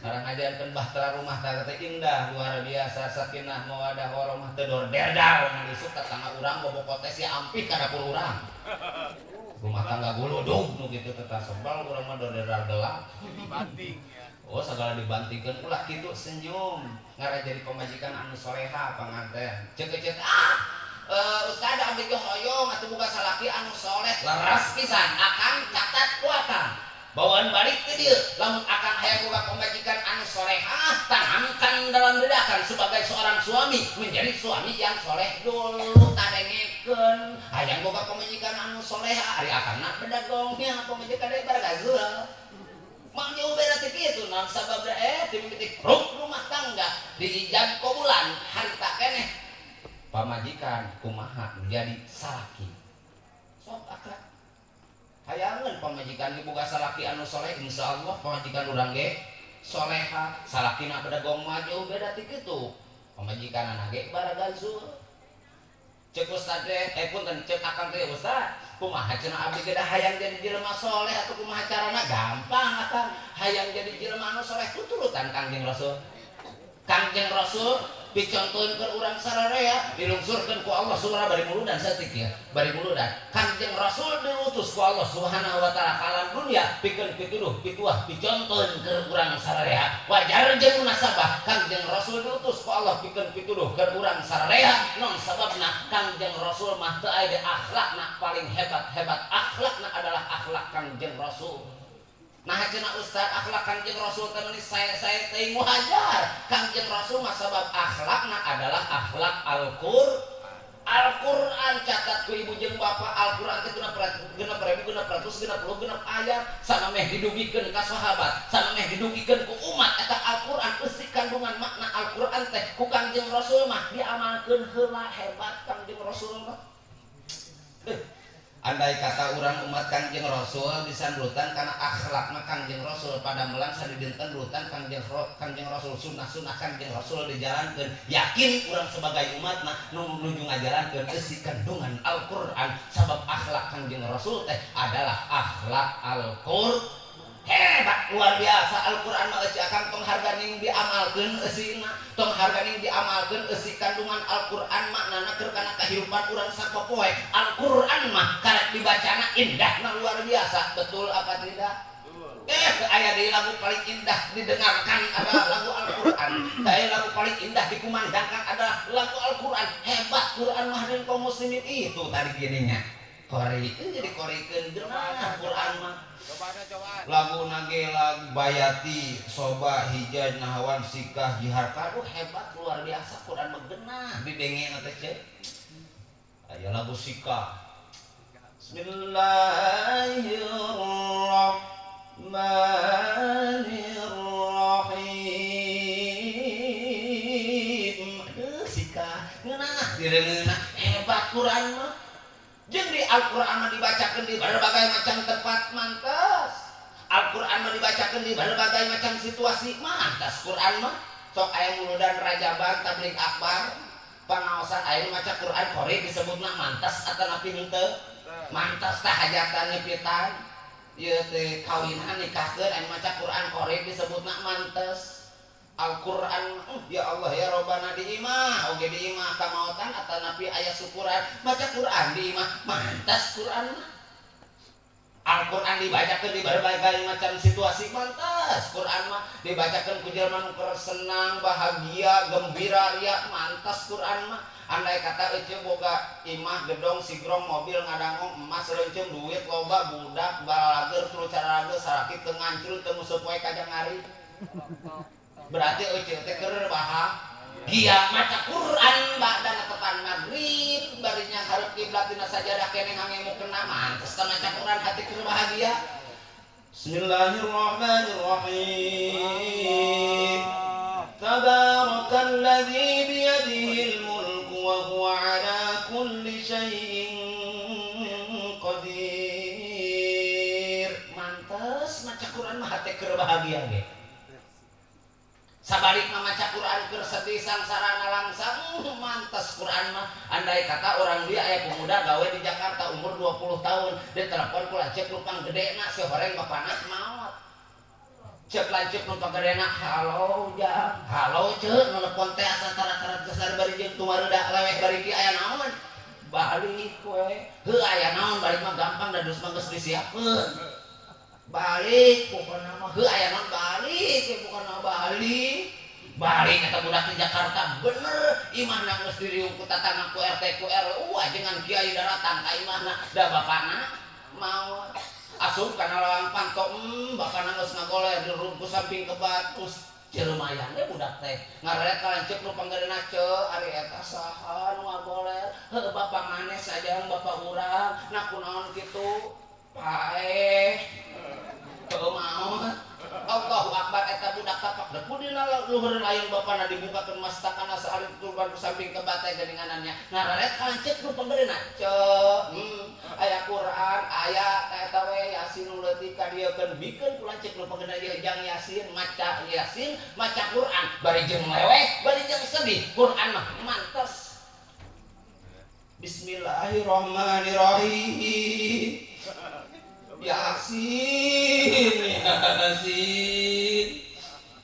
Speaker 3: ngarang ngajalankeun bahtera rumah tangga teh indah luar biasa sakinah mawadah warahmah teu dor derdar mun isuk tetangga urang bobokote si ampih ka dapur urang. Rumah tangga guludug nu kitu teh sebal urang mah dorderdar gelap.
Speaker 2: Dibanting ya.
Speaker 3: Oh segala dibantingkeun ulah kitu senyum ngarah jadi pamajikan anu soleha panganten. Ceuk-ceuk ustaz abdi ge hoyong atuh boga salaki anu soleh leres pisan akang catat ku akang. Bawaan balik ke dieu lamun akang hayang boga pamajikan anu soleha tanamkan dalam dadakan sebagai seorang suami menjadi suami yang soleh dulu tadengekeun hayang boga pamajikan anu soleha ari akangna bedagongnya pamajikan deui baragazul mang jauh beda ti kitu naon sababna ti mimiti kruk rumah tangga diijab kobulan harita keneh pamajikan kumaha menjadi salaki sok akang hayangeun pamajikan ge boga salaki anu soleh insyaallah pamajikan urang ge soleha salakina bedegong mah jauh beda ti kitu pamajikanana ge baragazul ceuk ustad teh punten ceuk akang teh ustad kumaha cenah abdi ge da hayang jadi jelema soleh atuh kumaha carana gampang akang hayang jadi jelema anu soleh tuturutan Kangjeng Rasul. Kangjeng Rasul dicontohkeun ke urang sararea dilungsurkeun ku Allah subhanahu bari muludan saeutik ya bari muludan Kangjeng Rasul diutus ku Allah subhanahu wa taala ka alam dunia pikeun pituduh pituah dicontohkeun ke urang sararea wajar jeung munasabah Kangjeng Rasul diutus ku Allah pikeun pituduh ke urang sararea non sababna Kangjeng Rasul mah teu aya akhlakna paling hebat-hebat akhlakna adalah akhlak Kangjeng Rasul. Nah cenah ustaz akhlak Kangjeng Rasul teh meuni sae-sae teuing muhajar. Kangjeng Rasul mah sabab akhlakna adalah akhlak Al-Qur'an catat ku ibu jeung bapak Al-Qur'an teh 6.666 ayat samemeh didugikeun ka sahabat, samemeh didugikeun ku umat eta Al-Qur'an eusi kandungan makna Al-Qur'an teh ku Kangjeng Rasul mah diamalkeun heula hebat Kangjeng Rasul mah. Andai kata urang umat Kangjeng Rasul disandrutan karena akhlakna Kangjeng Rasul pada melang sadidinten rutan Kangjeng Rasul sunnah-sunnah Kangjeng Rasul dijalankeun yakin urang sebagai umatna nu nuju ngajalankeun eusi kandungan Al-Qur'an sabab akhlak Kangjeng Rasul teh adalah akhlak Al-Qur'an hebat luar biasa Al-Qur'an mah eusi akang tong harganing diamalkeun eusina tong harganing diamalkeun eusi kandungan Al-Qur'an maknana keur kana kahirupan urang sapopoe Al-Qur'an mah karek dibacana indahna luar biasa betul apa tidak? Aya deui lagu paling indah didengarkan adalah lagu Al-Qur'an. Aya lagu paling indah dikumandangkan adalah lagu Al-Qur'an. Hebat Qur'an mah den kaum muslimin itu tadi gininya. Qori jadi qorikeun geunah Qur'an mah. Lagu nage lagu Bayati, Soba, Hijaz, Nahawan, Sikah, Jihar. Aduh hebat luar biasa Quran mah geunah didengena teh ceuk. Aya lagu Sikah. Bismillahirrahmanirrahim. Aduh Sikah ngeunah direungeuna hebat Quran mah. Jeung di Al-Qur'an mah dibacakeun di berbagai macam tempat mantas. Al-Qur'an mah dibacakeun di berbagai macam situasi mantas Quran mah. Sok aya muludan rajaban tabligh akbar pangaosan aya nu maca Quran qori disebutna mantas atanapi henteu? Mantas tah hajatan nyepitan ieu teh kawinan nikahkeun aya maca Quran qori disebutna mantas. Al-Qur'an ya Allah ya Robbana di imah oge di imah kamaotan atanapi aya syukuran maca Quran di imah mantas Quran mah. Al-Qur'an dibacakeun di berbagai macam situasi mantas Quran mah dibacakeun ku jelema nu keur senang bahagia gembira ria mantas Quran mah. Andai kata ece boga imah gedong sigrong mobil ngadangong emas reuncum duit loba budak balalager tuluy cararager salaki teu ngancrut teu nguseup wae ka jangari berarti ece teh keur bahagia maca Quran badana tepan magrib barinya hareup kiblat dina sajadah keneh ngangemu kena mantes teh maca Quran hati keur bahagia. Bismillahirrahmanirrahim. Tabarakalladzi biyadihil mulku wa huwa ala kulli syai'in qadir. Mantes maca Quran mah hate keur bahagia ge. Sabalikna maca Quran keur sedih sangsara nalangsa mantes Quran mah. Andai kata orang dia aya pemuda gawe di Jakarta umur 20 tahun dia telepon ku lanceuk nu panggedena si horeng bapana maot. Ceuk lanceuk nu panggedena halo jang halo ceuk nelpon teh asa tara-tara gesar bari jeung tumareuda leweh bari ki aya naon balik we heuh aya naon balik mah gampang da dus mah geus disiapkeun balik pokona mah heuh aya naon balik we pokona balik balik eta budak di Jakarta bener imahna geus diriung ku tatangga ku RT ku RW ajengan kiai daratang ka imahna da bapana maot asup kana lawang panto bapana geus ngagoler dirungkus samping kebat terus lumayan we budak teh ngareret ka lanceuk nu panggedena ceu ari eta saha nu ngagoler heuh bapa maneh sajang bapa urang nah kunaon kitu paeh teu maot. Allahu akbar eta budak tapak depu dina luhur lain bapana dibukakeun mastakana saalit turban ku samping kebat teh geuninganannya ngararet ka lanceuk nu panggedena ceu aya Quran aya eta we Yasin nu leutik ka dieu keun bikeun ku lanceuk nu panggedena ieu jang Yasin maca Yasin maca Quran bari jeung leweh bari jeung sedih Quran mah mantes. Bismillahirrahmanirrahim. Yasin Yasin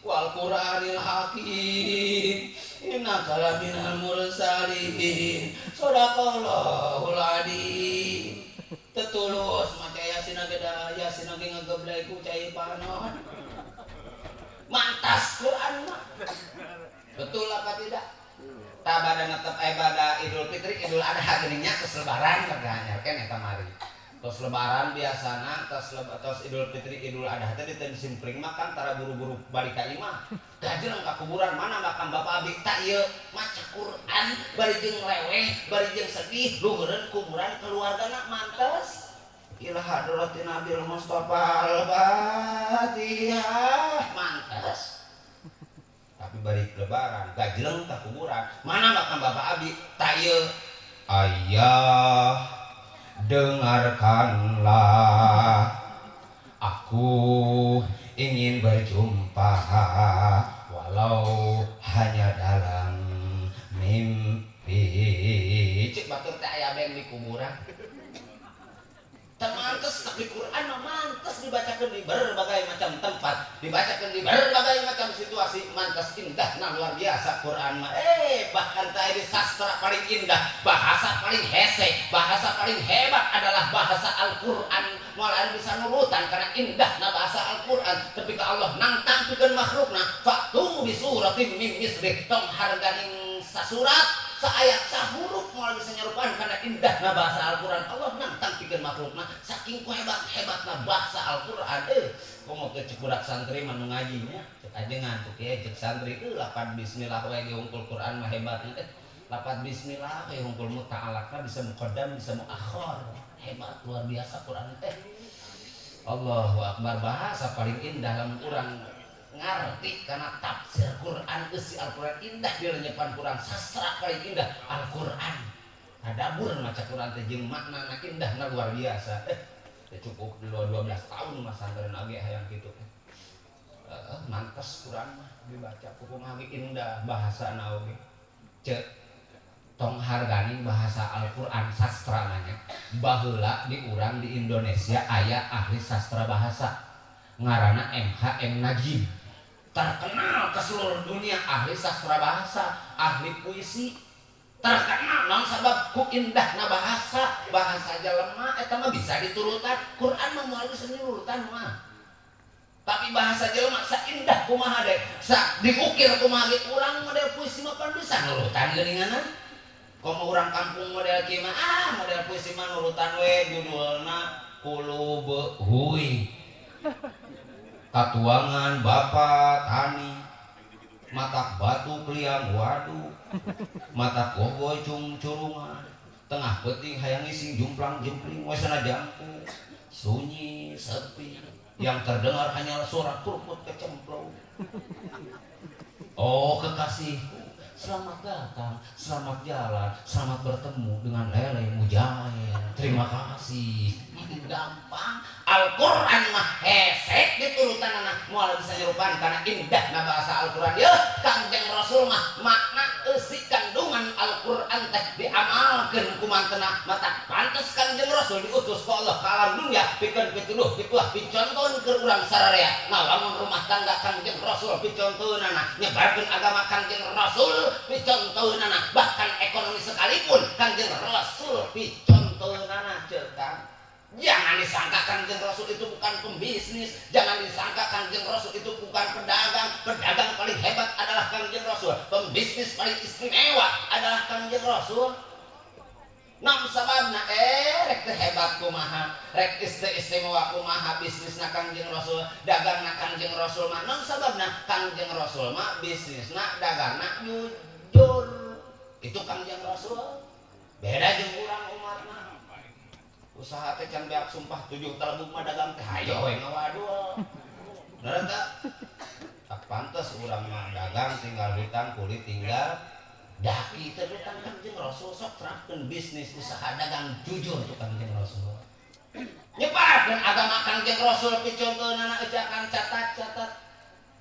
Speaker 3: wal Qur'anil Hakim innaka laminal mursalin shadaqallahul adzim. Tetulus maca Yasin ge da Yasin ge ngageblek ku cai panon. Mantas Quran mah. Betul apa tidak? Tabada netep bada Idul Fitri Idul Adha geuning nya geus lebaran keur keneh kamari. Tos lebaran biasana tos Idul Fitri Idul Adha teh di simpring mah kan tara buru-buru balik ka imah. Gajreng ka kuburan mana makam bapak abi tak ieu maca Quran bari jeung leweh bari jeung sedih luhureun kuburan keluargana mantes. Ila hadratin Nabil Mustafa al-Fatihah mantes. Tapi bari lebaran gajreng ka kuburan mana makam bapak abi tak ieu ayah dengarkanlah aku ingin berjumpa walau hanya dalam mimpi. Cik batur teh aya beng di kuburan. Teu mantes tapi Quran mah mantes dibacakeun di berbagai macam tempat, dibacakeun di berbagai macam situasi, mantes indahna luar biasa Quran mah. Bahkan teh di sastra paling indah, bahasa paling hese, bahasa paling hebat adalah bahasa Al-Qur'an. Moal anu bisa nurutan karena indahna bahasa Al-Qur'an. Tapi ka Allah nangtang pikeun makhlukna, fa'tu bi suratin min mislih, tong harganing sasurat saayat sahuruf moal bisa nyerupaan karena indahna bahasa Al-Qur'an. Allah nangtang pikeun makhlukna saking ku hebat-hebatna bahasa Al-Qur'an. Komo teh cek budak santri mah nu ngaji nya cek ajengan tuh kieu cek santri lapan bismillah we ge hungkul Qur'an mah hebatna lapan bismillah we hungkul muta'alaqna bisa muqaddam bisa muakhir hebat luar biasa Qur'an teh. Allahu akbar bahasa paling indah lamun urang Ngarti karena tafsir Quran, isi Al-Quran indah dilenyepan Quran, sastra paling indah Al-Quran. Tadabur maca Quran teh jeung maknana indahna luar biasa. Cukup 12 tahun masantren oge hayang kitu. Mantes Quran mah dibaca kumaha ge indah bahasana oge. Ceuk tong harganing bahasa Al-Quran sastra nanya. Baheula di urang di Indonesia aya ahli sastra bahasa ngaranna MHM Najib. Terkenal ke seluruh dunia ahli sastra bahasa, ahli puisi. Terkenal naon sabab ku indahna bahasa, bahasa jelema eta mah bisa diturutan. Quran mah moal bisa nurutan mah. Tapi bahasa jelema saindah kumaha deh, sa diukir kumaha ge urang model puisi mah pan bisa nurutan geuninganna. Komo urang kampung model kieu mah model puisi mah nurutan we judulna Kulub Huy. Katuangan Bapak Tani, matak batu kliang wadu, mata koboy cungcurungan, tengah peuting hayang ngising jumplang jempling wesana jangkung, sunyi sepi, yang terdengar hanyalah suara keruput kecemplung. Oh kekasihku, selamat datang, selamat jalan, selamat bertemu dengan lele mujair. Terima kasih. Gampang. Al-Quran mah hesek diturutan anak moal bisa nyerupan karena indah na bahasa Al-Quran. Yeuh, Kangjeng Rasul mah makna eusi kandungan Al-Quran teh diamalkeun kumantena mata pantes Kangjeng Rasul diutus ku Allah ka alam dunia pikeun pituduh pituah picontohkeun keur urang sararea ngawangun rumah tangga Kangjeng Rasul picontoheunana nyebarkeun agama Kangjeng Rasul picontoheunana bahkan ekonomi sekalipun Kangjeng Rasul picontoheunana ceuk Kang. Jangan disangka Kangjeng Rasul itu bukan pembisnis, jangan disangka Kangjeng Rasul itu bukan pedagang. Pedagang paling hebat adalah Kangjeng Rasul, pembisnis paling istimewa adalah Kangjeng Rasul. Nam sababna rek teu hebat kumaha, rek istimewa kumaha bisnisna Kangjeng Rasul, dagangna Kangjeng Rasul mah. Nam sababna Kangjeng Rasul mah bisnisna dagangna jujur. Itu Kangjeng Rasul. Beda jeung urang umat mah. Usaha teh can beak sumpah 7 talebug mah dagang teh hayo we ngawadul. Bener teu? Tak pantes urang mah dagang tinggal hutang kulit tinggal daki teh hutang Kangjeng Rasul sok terapkeun bisnis usaha dagang jujur tuh Kangjeng Rasul. Nyebarkeun agama Kangjeng Rasul picontoheunana ejakan catat-catat.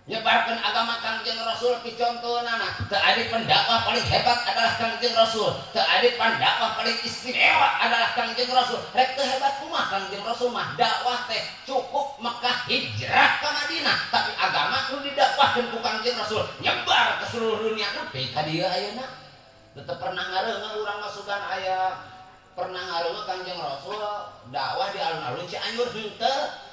Speaker 3: Nyebarkeun agama Kangjeng Rasul picontoheunana teu adi pendakwah paling hebat adalah Kangjeng Rasul, teu adi pendakwah paling istimewa adalah Kangjeng Rasul. Rek teu hebat kumaha Kangjeng Rasul mah dakwah teh cukup Mekah hijrah ka Madinah, tapi agama nu didakwahkeun ku Kangjeng Rasul nyebar ke seluruh dunia nepi ka dieu ayeuna. Teu pernah ngareuneuh urang masukan aya pernah ngareuneuh Kangjeng Rasul dakwah di alun-alun Cianjur henteu.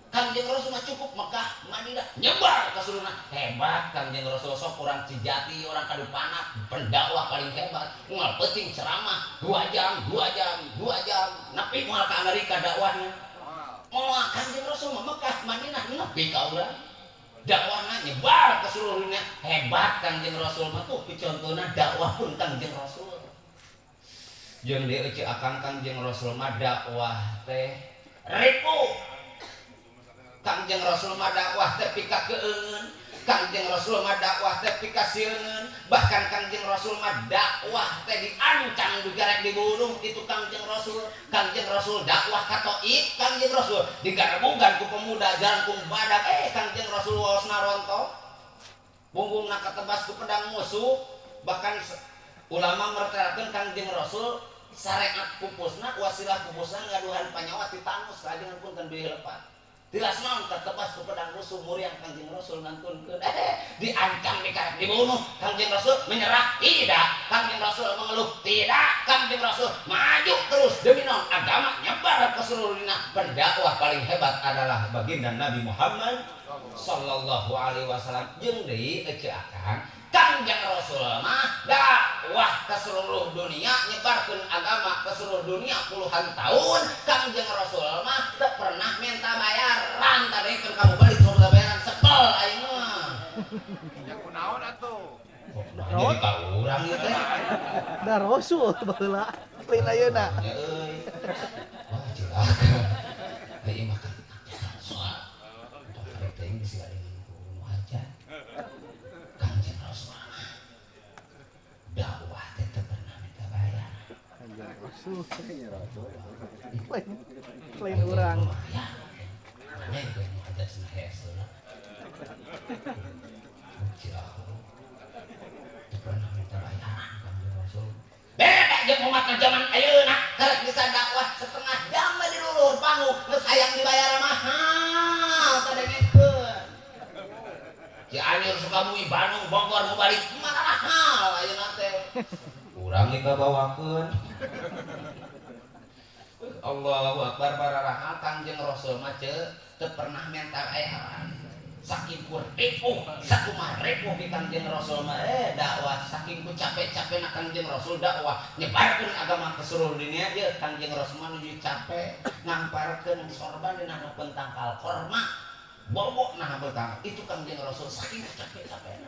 Speaker 3: Kangjeng Rasul mah cukup Mekah, Madinah, nyebar ke seluruh. Hebat Kangjeng Rasul sok orang Cijati, orang Kadupanak, pendakwah paling hebat. Moal penting ceramah 2 jam, 2 jam, 2 jam. Nepi moal ka Amerika dakwahna. Moal Kangjeng Rasul mah Mekah, Madinah nepi ka urang. Dakwahna nyebar ke seluruh dunia. Hebat Kangjeng Rasul mah tuh picontohna dakwah pun Kangjeng Rasul. Jeung deui eueuh akang Kangjeng Rasul mah dakwah teh ripuh. Kangjeng Rasul mah dakwah teh pika keungeun, Kangjeng Rasul mah dakwah teh pika sieungeun, bahkan Kangjeng Rasul mah dakwah teh diancam digarek dibunuh itu Kangjeng Rasul. Kangjeng Rasul dakwah ka Taif, Kangjeng Rasul digarbugan ku pemuda jarangkung badak, Kangjeng Rasul waosna rontok. Punggungna katebas ku pedang musuh, bahkan ulama mertelakeun Kangjeng Rasul sareat pupusna, wasilah pupusna ngaduhan panyawa titanus kajengan punten bilih lepat. Tilas naon tertebas ku pedang musuh muriang Kangjeng Rasul ngantunkeun. Diancam dikarek dibunuh, Kangjeng Rasul menyerah tidak, Kangjeng Rasul mengeluh tidak, Kangjeng Rasul maju terus demi naon agama nyebar ke seluruh dunia. Pendakwah paling hebat adalah baginda Nabi Muhammad sallallahu alaihi wasallam. Jeung deui eceu akang Kangjeng Rasul mah dakwah ke seluruh dunia, nyebarkeun agama ke seluruh dunia puluhan tahun. Kangjeng Rasul mah teu pernah minta bayaran, tadikeun kamu balik minta bayaran sebel aing mah.
Speaker 2: Ya kunaon atuh?
Speaker 3: Kok nah jadi ka urang ieu teh?
Speaker 4: Da Rasul baheula lain ayeuna.
Speaker 3: Ya euy. Wah cilaka. Ieu mah kan soal. Tong karek teuing bisi aing ku nu hajat.
Speaker 4: Rasul. Lain lain urang.
Speaker 3: Mana itu yang hajat cenah hese lah. Cilaku. Teu pernah minta bayaran Kangjeng Rasul. Beda jeung umat zaman ayeuna, karek bisa dakwah setengah jam di luhur panggung geus hayang dibayar mahal kadengekeun. Cianjur, Sukabumi, Bandung, Bogor, mau balik mahal ayeuna teh. Urang dikabawakeun. Allahu Akbar bararahal Kangjeng Rasul mah teu pernah minta bayaran. Saking ku ripuh, sakumaha ripuh di Kangjeng Rasul mah dakwah saking ku capek-capekna Kangjeng Rasul dakwah nyebarkeun agama ke seluruh dunia ieu Kangjeng Rasul mah nuju capek ngamparkeun sorban dina nu tangkal korma bobok nah betang itu Kangjeng Rasul saking ku capek-capekna.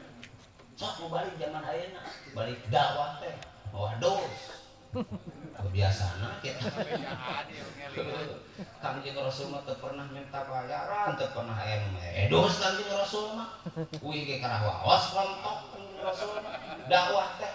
Speaker 3: Sok mau balik zaman ayeuna balik dakwah teh mawa dos. Kebiasaan kita. Kangjeng Rasul mah teu pernah minta bayaran, teu pernah aya nu medos Kangjeng Rasul mah. Uih ge karah waos rontok Kangjeng Rasul mah. Dakwah teh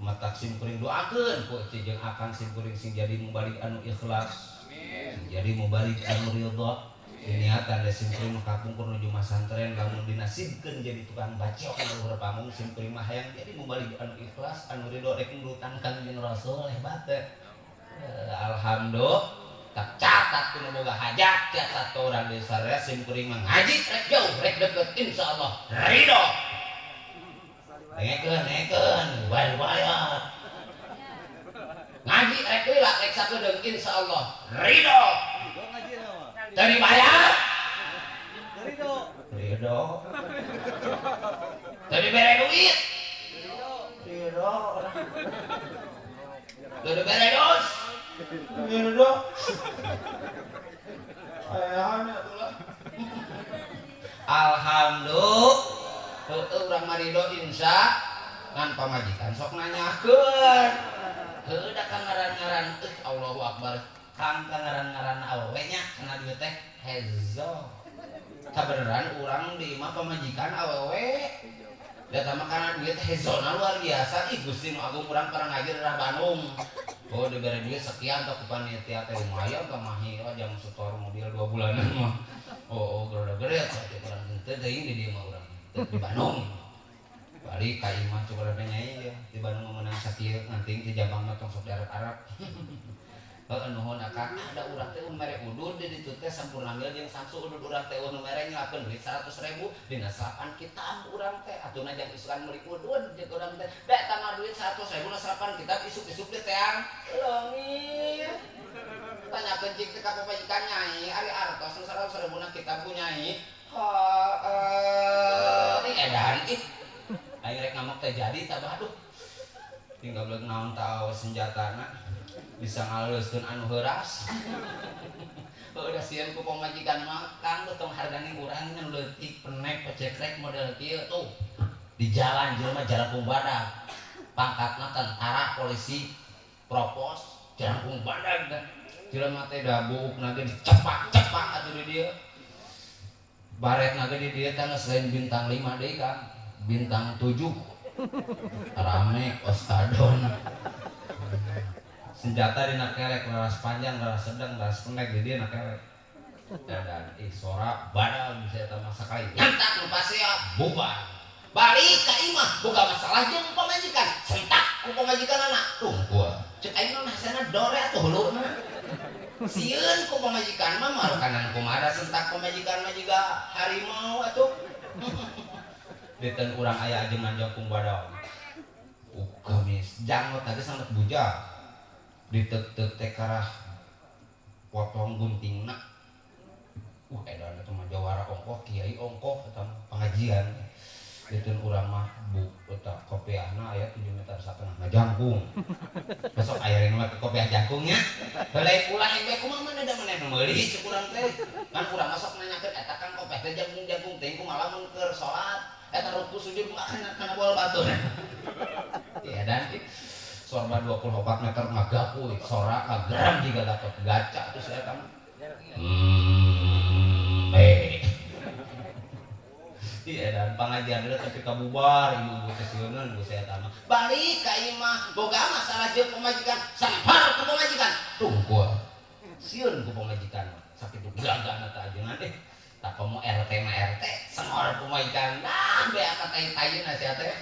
Speaker 3: matak sim kuring doakeun ku ece jeung akang sim kuring sing jadi mubalik anu ikhlas. Sing jadi mubalik anu ridha. Niatan da sim kuring kapungkur nuju masantren lamun dinasibkeun jadi tukang bacok nu luhur panggung sim kuring mah hayang jadi mubalik anu ikhlas anu ridho rek nurutan Kangjeng Rasul hebat teh. Alhamdulillah tak catat kudu boga hajat catat ke urang desa sim kuring mah ngaji rek jauh rek deket insyaallah ridho. Dengekeun dengekeun bayar. Ngaji rek lila rek sakedeung insyaallah ridho. Dari bayar? Ridho. Ridho. Dari bere duit? Ridho. Dari bere dos? Ridho. Ayahnya atulah. Alhamdulillah. Heueuh urang mah ridho insya ngan pamajikan sok nanyakeun. Heueuh da ngaran-ngaran Allahu Akbar. Kang ngaran-ngaran awewe nya kana duit teh hezo. Kabeneran urang di imah pamajikan awewe. Da mah kana duit hezona luar biasa. Ih Gusti nu agung urang pernah ngaji daerah Bandung. Oh dibere duit sekian tok ku panitia teh lumayan ka mahi oh jang setor mobil 2 bulanan mah. Oh gede-gede teh urang teu teuing di dieu mah urang teu di Bandung. Balik ka imah coba nyai ya di Bandung mah meunang sakieu nganting ti Jambang mah tong sok diarep-arep. Heeh nuhun akang ada urang teh mere udud di ditu teh sampurna mil jeung Samsu udud urang teh nu mere nyelakeun duit 100.000 dina selapan kitab urang teh atuna jang isukan meuli udud jeung urang teh da eta mah duit 100.000 na selapan kitab isuk-isuk teh teang leungit tanyakeun cik teh ka pamajikan nyai ari artos nu 100.000 na kitab ku nyai heeh edan ih aing rek ngamuk teh jadi tabah aduh tinggal beleg naon ta senjatana bisa ngaleuskeun anu heuras. Udah sieun ku pamajikan mah kang tong hargane urang ngan leutik penek pecekrek model kieu tuh. Di jalan jelema jalangkung badag. Pangkatna tentara, polisi, propos, jalangkung badag dah. Jelema teh da buukna ge dicepak-cepak atuh di dieu. Baretna ge di dieu teh geus lain bintang 5 deui Kang, bintang 7. Rame ostadon. Senjata dina kelek, laras panjang, laras sedang, laras pendek di dia na kelek. Dan ih sora badal bisa eta mah sakali. Nyantak nu pasea bubar. Balik ka imah boga masalah jeung pamajikan. Sentak ku pamajikan anak. Tungkul. Cek aing mah hasana dore atuh huluna. Sieun ku pamajikan mah marukanan kumaha sentak pamajikan mah jiga harimau atuh. Diten urang aya ajengan jangkung badal. Gamis janggot tadi sangat bujang. Ditek-tek teh karah potong guntingna. Edan eta mah jawara ongkoh, kiai ongkoh eta pengajian. Diteun urang mah bu eta kopiahna aya 7 meter satengah ngajangkung. Besok aya nu make kopiah jangkungnya. Heulai ulah bae kumaha maneh da maneh nu meuli cek urang teh. Kan urang mah sok nanyakeun eta kan kopiah teh jangkung-jangkung teh kumaha lamun keur salat eta ruku sujud mah kana boal batur. Ya dan sorban 24 meter ngagapuy, sora ngageram jiga gatot gaca terus eta mah. Iya dan pengajian dulu tapi kabubar ibu-ibu teh sieuneun ku saya mah. Balik ka imah boga masalah jeung pamajikan, sampar ku pamajikan. Tungkul. Sieun ku pamajikan mah. Sakitu gagahna teh ajengan teh. Tak komo RT mah RT, sengor pamajikan. Nah, beak ka tai-taieuna sia teh.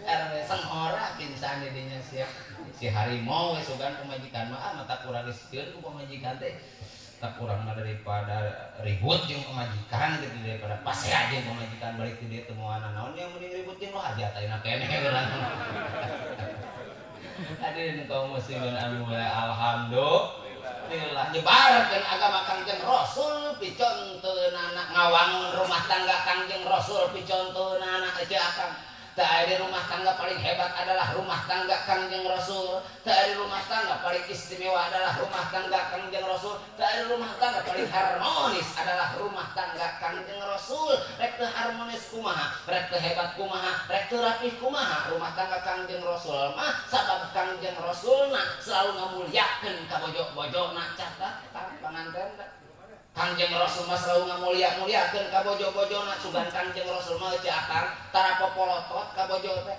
Speaker 3: RW senghora pingsan di dinya sia. Si harimau we sugan pamajikan mah ah mata kurang sieun ku pamajikan teh. Tak kurang mah daripada ribut jeung pamajikan gitu daripada pasea jeung pamajikan balik ti dieu teu moal naon yang mending ribut jeung lo hajat ayeuna keneh urang. Hadirin kaum muslimin anu alhamdulillah nyebarkeun agama Kangjeng Rasul piconteunana ngawangun rumah tangga Kangjeng Rasul piconteunana ece akang. Teu aya rumah tangga paling hebat adalah rumah tangga Kangjeng Rasul. Teu aya rumah tangga paling istimewa adalah rumah tangga Kangjeng Rasul. Teu aya rumah tangga paling harmonis adalah rumah tangga Kangjeng Rasul. Rek teu harmonis kumaha, rek teu hebat kumaha, rek teu rapih kumaha rumah tangga Kangjeng Rasul mah sabab Kangjeng Rasulna selalu ngamuliakeun ka bojo-bojona. Catat panganten Kangjeng Rasul mah selalu ngamulia-muliakeun ka bojo-bojona. Sugan Kangjeng Rasul mah eueuh akang tara popolotot ka bojo teh,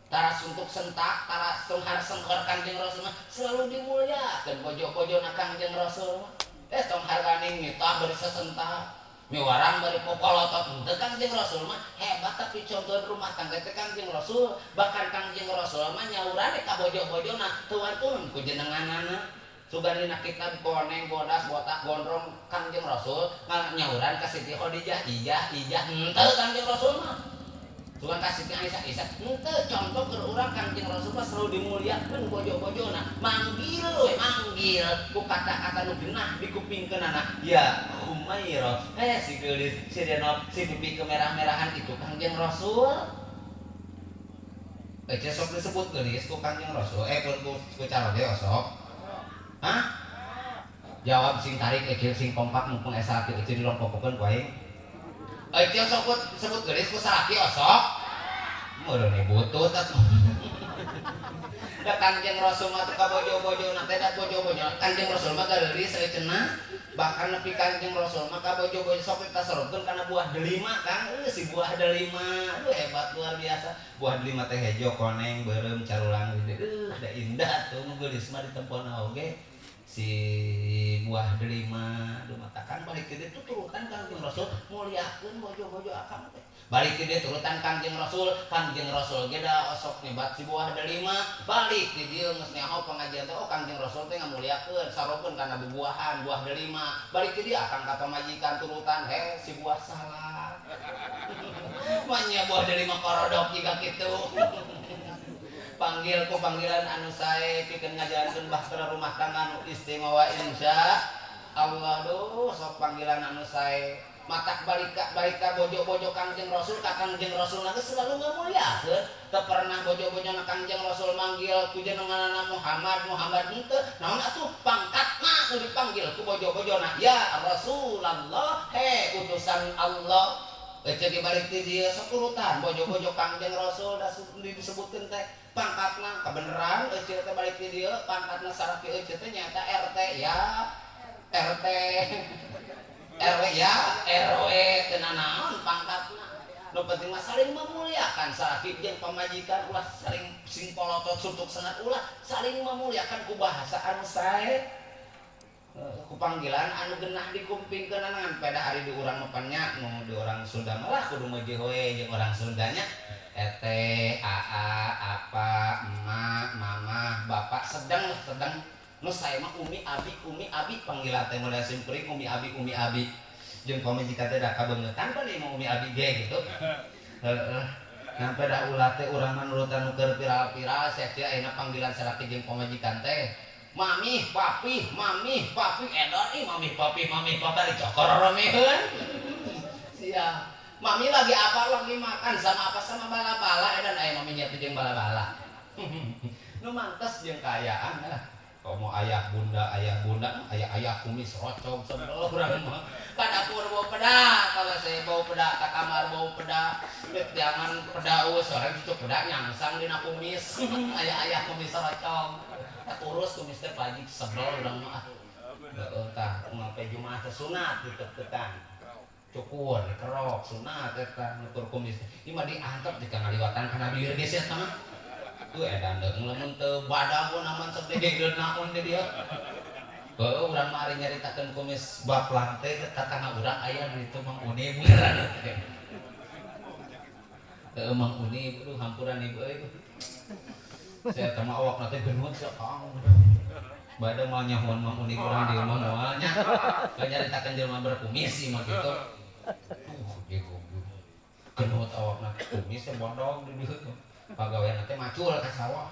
Speaker 3: tara suntuk sentak, tara sunghar senghor. Kangjeng Rasul mah selalu dimuliakeun bojo-bojona Kangjeng Rasul mah. Tong harganing mitah bari sesentak, miwarang bari popolotot. Henteu Kangjeng Rasul mah hebat tapi contoh rumah tangga teh Kangjeng Rasul. Bahkan Kangjeng Rasul mah nyaurane ka bojo-bojona teu wantun ku jenenganana. Sugan dina kitab koneng, bodas, botak, gondrong Kangjeng Rasul nyauran ka Siti Khadijah, ijah, ijah, henteu Kangjeng Rasul mah. Sugan ka Siti Aisyah, Aisyah, henteu. Contoh keur urang Kangjeng Rasul mah selalu dimuliakeun bojo-bojona. Manggil we, manggil ku kata-kata nu genah dikupingkeunana. Ya Humairah, si geulis, si denop, si pipi kemerah-merahan itu Kangjeng Rasul. Ece sok disebut geulis ku Kangjeng Rasul, ku caroge osok. Hah? Jawab sing tarik ecil sing kompak mumpung esa laki ecil dilompokeun ku aing. Ecil sok sebut geulis ku salaki osok. Meureun butut atuh. Da Kangjeng Rasul mah teu ka bojo-bojona teh da bojo-bojona Kangjeng Rasul mah geulis cenah. Bahkan nepi Kangjeng Rasul mah ka bojo-bojo sok ditasorotkeun kana buah delima Kang. Si buah delima. Aduh hebat luar biasa. Buah delima teh hejo koneng beureum carulang gitu. Da indah tuh nu geulis mah ditempona oge. Si buah delima aduh matakan balik ke dieu turutan Kangjeng Rasul muliakeun bojo-bojo akang teh. Balik ke dieu turutan Kangjeng Rasul, Kangjeng Rasul ge da osok nyebat si buah delima. Balik di dieu geus nyaho pengajian teh oh Kangjeng Rasul teh ngamuliakeun sarokeun kana bubuahan buah delima. Balik ke dieu akang ka pamajikan turutan he si buah salak. Manya buah delima korodok jiga kitu. Panggil ku panggilan anu sae pikeun ngajalankeun bahtera rumah tangga anu istimewa insya Allah. Duh sok panggilan anu sae matak balik ka bojo-bojo Kangjeng Rasul ka Kangjeng Rasul na geus selalu ngamuliakeun. Teu pernah bojo-bojona Kangjeng Rasul manggil ku jenenganana Muhammad Muhammad henteu. Naon atuh pangkatna nu dipanggil ku bojo-bojona ya Rasulullah he utusan Allah. Ece di balik ti dieu sok turutan bojo-bojo Kangjeng Rasul da disebutkeun teh pangkatna kebeneran ece teh balik ti dieu pangkatna saraki ece teh nyaeta RT ya RT RW ya RW teu nanaon pangkatna. Nu penting mah saling memuliakan salaki jeung pamajikan ulah saling sing polotot suntuk sengat ulah saling memuliakan ku bahasa anu sae ku panggilan anu genah dikumpingkeun ngan peda ari di urang mah nya nu di urang Sunda mah lah kudu meujeuh we jeung urang Sundanya ete aa apa emak mama bapak sedang sedang nu sae mah umi abi panggilan teh model sim kuring umi abi jeung pamajikan teh da kabeungeutan pan ieu mah umi abi ge gitu. Heeh. Ngan peda ulah teh urang mah nurutan nu keur viral-viral sia teh ayeuna panggilan salaki jeung pamajikan teh mami papi edon ih mami papi dicokor romeheun. Sia mami lagi apa lagi makan sama apa sama bala-bala edan aya mami nya teh jeung bala-bala. Nu mantes jeung kaayaan lah. Komo ayah bunda ayah kumis rocong sebel urang mah. Ka dapur bau peda, kalau saya bau peda ka kamar bau peda, jangan peda eueuh sore cucuk peda nyangsang dina kumis. Ayah-ayah kumis rocong. Tak urus kumis teh pagi sebel urang mah. Heeh tah ngape Jumat teh sunat diteketan. Cukur dikerok sunat eta nyukur kumis. Ieu mah diantep di ngaliwatan kana bibir geus eta mah. Tuh edan deung lamun teu badag namun sok degeun naon di dieu. Heuh urang mah ari nyaritakeun kumis baplang teh tatangga urang aya di ditu Mang Uni ngaranna teh. Heuh Mang Uni aduh hampuran ibu euy. Saya teh mah awakna teh geunut sia kang. Bade moal nyahoan Mang Uni urang di imah moal nya. Nyaritakeun jelema berkumis ieu mah kitu. Tuh genut awakna kumis teh bodog di dieu. Pagawean teh macul ka sawah.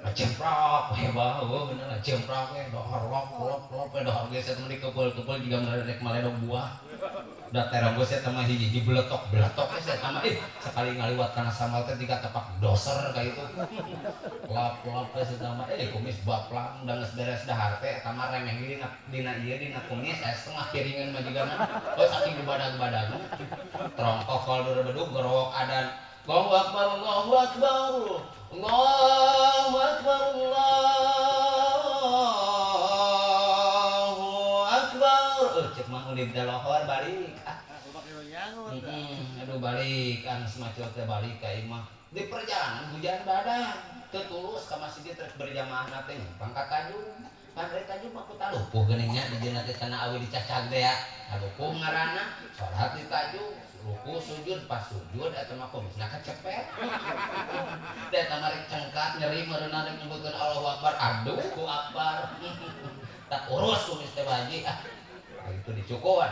Speaker 3: Ngajemprok we beuh bener ngajemprok we dohor lop lop lop we dohor geus eta mah dikepeul-kepeul jiga rek maledog buah. Da terong geus eta mah hiji-hiji beletok-beletok geus eta mah ih sakali ngaliwat kana sambal teh tiga tepak doser ka itu. Lop lop geus eta mah kumis baplang da geus beres dahar teh eta mah remeh dina dina ieu dina kumis aya setengah piringan mah jigana. Oh saking dibadag-badagna. Trongkokol bedug gorowok adan. Allahu akbar Allahu akbar Allahu akbar Allahu akbar. Cek Mang Uni teh lohor balik. Aduh balik anu semacam teh balik ka imah. Di perjalanan hujan badan, teu tulus ka masjid rek berjamaah teh nyumpang ka Tajung. Pan rek Tajung mah ku talupuh geuning nya di dina teh tanah awi dicacag teh ya. Talupuh ngaranna salat di Tajung. Ruku sujud pas sujud eta mah kumisna kacepet. Da eta mah rek cengkat nyeri meureunna rek nyebutkeun Allahu Akbar aduh ku akbar. Tak urus kumis teh baji ah. Itu dicukur.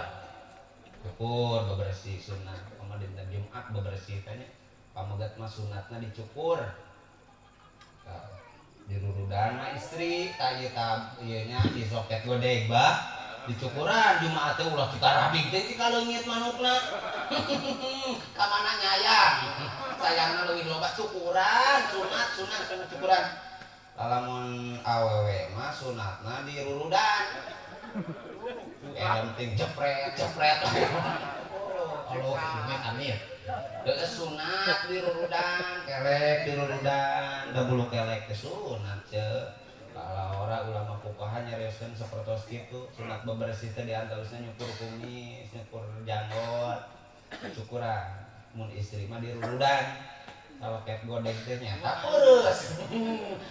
Speaker 3: Cukur bebersih sunat. Pama dinten Jumat bebersih teh nya. Pamegat mah sunatna dicukur. Dirurudan mah istri ta ieu ta ieu nya isoket godeg bah. Dicukuran Jumat teh ulah dikarabig teh dikaleungit manukna. Ka mana nyayang? Sayangna leuwih loba cukuran, sunat, sunat, sunat cukuran. Lamun awewe mah sunatna dirurudan. Penting jepret, jepret. Oh, Allah, amin. Geus sunat dirurudan, kelek dirurudan, da bulu kelek teh sunat ceu. Kalau ora ulama fuqaha nyarioskeun sapertos kitu, sunat bebersih teh diantawisna nyukur kumis, nyukur janggot, cukuran. Mun istri mah dirurudan. Kalau ket godeg teh nyata peureus.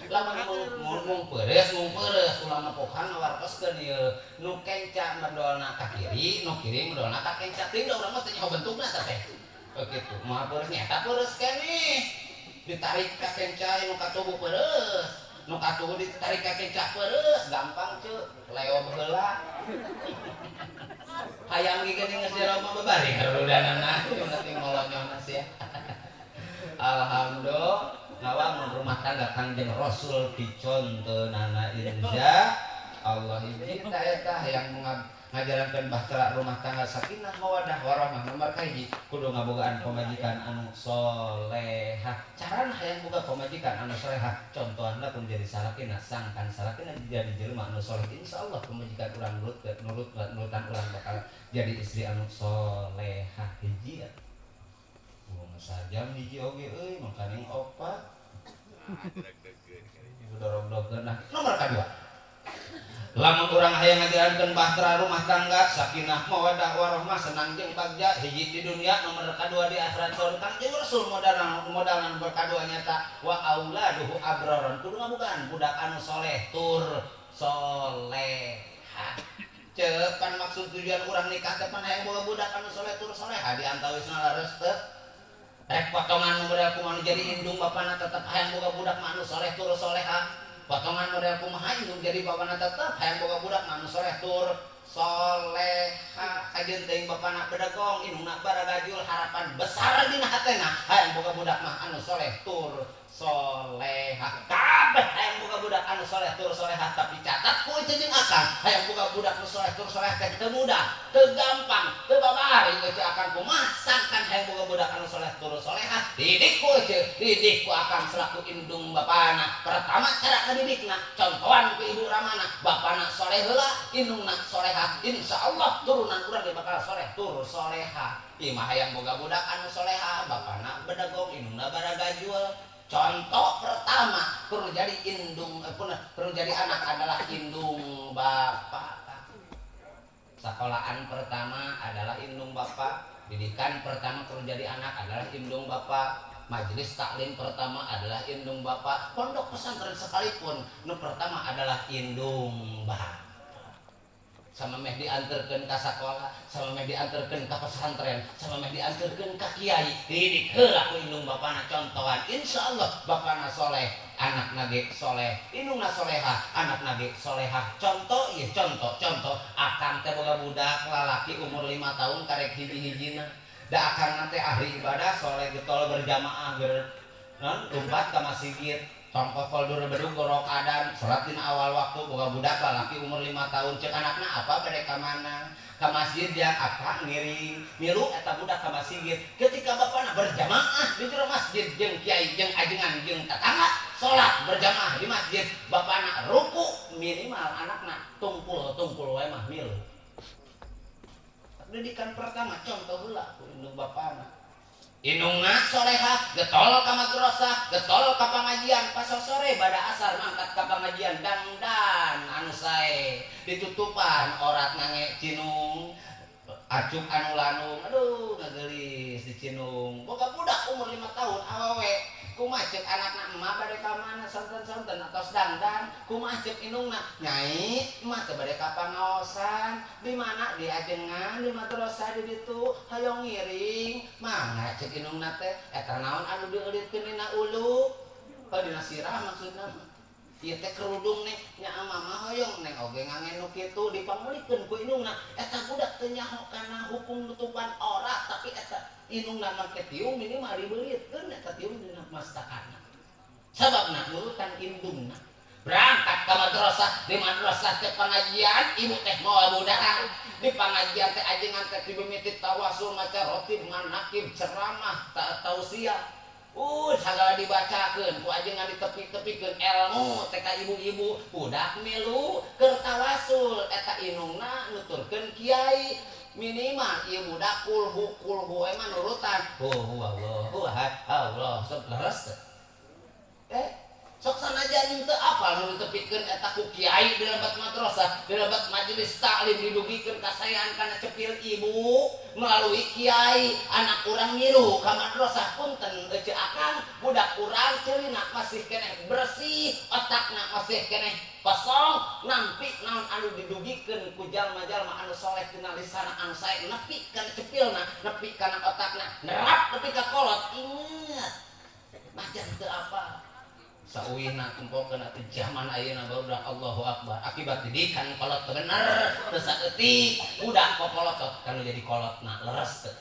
Speaker 3: Lamun mung peureus, mung peureus ulama fuqaha ngawartoskeun ieu nu kenca medolna ka kiri, nu kiri medolna ka kenca. Teuing da urang mah teu nyaho bentukna teh teh. Kitu, moal peureus nyata peureus keneh. Ditarik ka kenca nu katubuh peureus. Nu katuh ditarik ka kenca peureus gampang ceu leo baheula. Hayang ge geuning geus diroma babari harudanana penting molonyona sia. Alhamdulillah ngawangun rumah tangga Kangjeng Rasul diconteunana insya Allah hiji ta eta hayang ngajarankeun bahtera rumah tangga sakinah mawadah warahmah nomor kahiji kudu ngabogaan pamajikan anu solehah. Carana hayang boga pamajikan anu solehah contohna kudu jadi salakina sangkan salakina jadi jelema anu soleh insyaallah pamajikan urang nurut nurut nurutan urang bakal jadi istri anu solehah hiji atuh. Sajam hiji oge euy makaning opat. Dorog-dogkeun nah nomor kadua. Lamun urang hayang ngajarankeun bahtera rumah tangga sakinah mawadah warahmah senang jeung bagja hiji di dunia nomor kadua di akhirat saur Kangjeng Rasul modalna nomor kadua nyata wa auladuhu abroron kudu ngabogaan budak anu soleh tur solehah. Ceu pan maksud tujuan urang nikah teh pan hayang boga budak anu soleh tur solehah di antawisna leres teu rek potongan model kumaha nu jadi indung bapana tetep hayang boga budak mah anu soleh tur solehah. Potongan model kumaha indung jadi bapana tetep hayang boga budak mah anu soleh tur soleha. Kajeun teuing bapana bedegong indungna baragajul harapan besar dina hatena hayang boga budak mah anu soleh tur soleha. Kabeh hayang boga budak anu soleh tur soleha tapi catat ku ece jeung akang hayang boga budak anu soleh tur soleha teh teu mudah, teu gampang, teu babari ece akang kumaha sangkan hayang boga budak anu soleh tur soleha didik ku ece, didik ku akang selaku indung bapana. Pertama cara ngadidikna contohan ku ibu ramana, bapana soleh heula, indungna soleha, insyaallah turunan urang ge bakal soleh tur soleha. Ieu mah hayang boga budak anu soleha, bapana bedegong, indungna baragajul. Contoh pertama perlu jadi indung perlu jadi anak adalah indung bapak. Sekolahan pertama adalah indung bapak, didikan pertama kalau jadi anak adalah indung bapak, majelis taklim pertama adalah indung bapak, pondok pesantren sekalipun nu pertama adalah indung bapak. Sama meh diantarkeun ka sakola, sama meh diantarkeun ka pesantren, sama meh diantarkeun ka kiai, dididik heula ku indung bapana contohan. Insyaallah bapana soleh, anakna ge soleh, indungna soleha, anakna ge solehah. Contoh ieu, contoh, contoh. Akang teh boga budak lalaki umur 5 tahun karek hiji-hijina. Da akangna teh ahli ibadah, soleh, getol berjamaah, non lompat ka masjid. Tongkoh koldur bedug gorok adan, salat dina awal waktu, boga budak lalaki umur 5 tahun, cek anakna apa bade ka mana? Ka masjid yang apa ngiring, milu eta budak ka masjid. Ketika bapana berjamaah di jero masjid jeung kiai jeung ajengan jeung tetangga salat berjamaah di masjid, bapana ruku minimal anakna tungkul-tungkul wae mah milu. Pendidikan pertama contoh heula ku indung bapana. Indungna soleha, getol ka madrasah, getol ka pangajian, pas sore bada asar mangkat ka pangajian, dangdan anu sae, ditutupan orat ngange cinung, acuk anu lanung, aduh ngageulis di cinung. Boga budak umur 5 tahun awewe, kumaha ceuk anakna emak bade ka mana sonten-sonten atos dangdan, kumaha ceuk indungna, nyai emak teh bade ka pangaosan, di mana di ajengan di madrasah di ditu hoyong ngiring, mangga ceuk indungna teh, eta naon anu dieulitkeun dina ulu, oh dina sirah maksudna. Ieu teh kerudung nih, nya mama hoyong neng oge ngangen nu kitu dipangmeulikeun ku indungna. Eta budak teu nyaho kana hukum nutupan aurat, tapi eta indungna make tiung minimal dibelitkeun eta tiung dina mastakana. Sababna nurutan indungna. Berangkat ka madrasah, di madrasah teh pengajian, ibu teh mawa budak. Di pengajian teh ajengan teh dibimiti tawasul maca rotib manakib ceramah tausiah. Sagala dibacakeun ku ajengan ditepi-tepikeun ilmu teh ka ibu-ibu, budak milu keur tawasul eta indungna nuturkeun kiai. Minimal ieu budak kulhu kulhu we mah nurutan. Hu huwallahu ahad, Allah sok leres teh. Sok sanajan teu apal nu ditepikeun eta ku kiai di lembat madrasah, di lembat majelis taklim didugikeun kasayaan kana cepil ibu melalui kiai, anak urang ngilu ka madrasah punten euceu akang, budak urang ceulina masih keneh bersih, otakna masih keneh kosong, nampi naon anu didugikeun ku jalma-jalma anu soleh tina lisana anu sae nepi kana cepilna, nepi kana otakna, nerap nepi ka kolot, inget majan teu apal. Sauwina tempokeun atuh jaman ayeuna barudak Allahu Akbar akibat didikan kolot teu bener teu saeutik budak kokolotot kanu jadi kolotna leres teu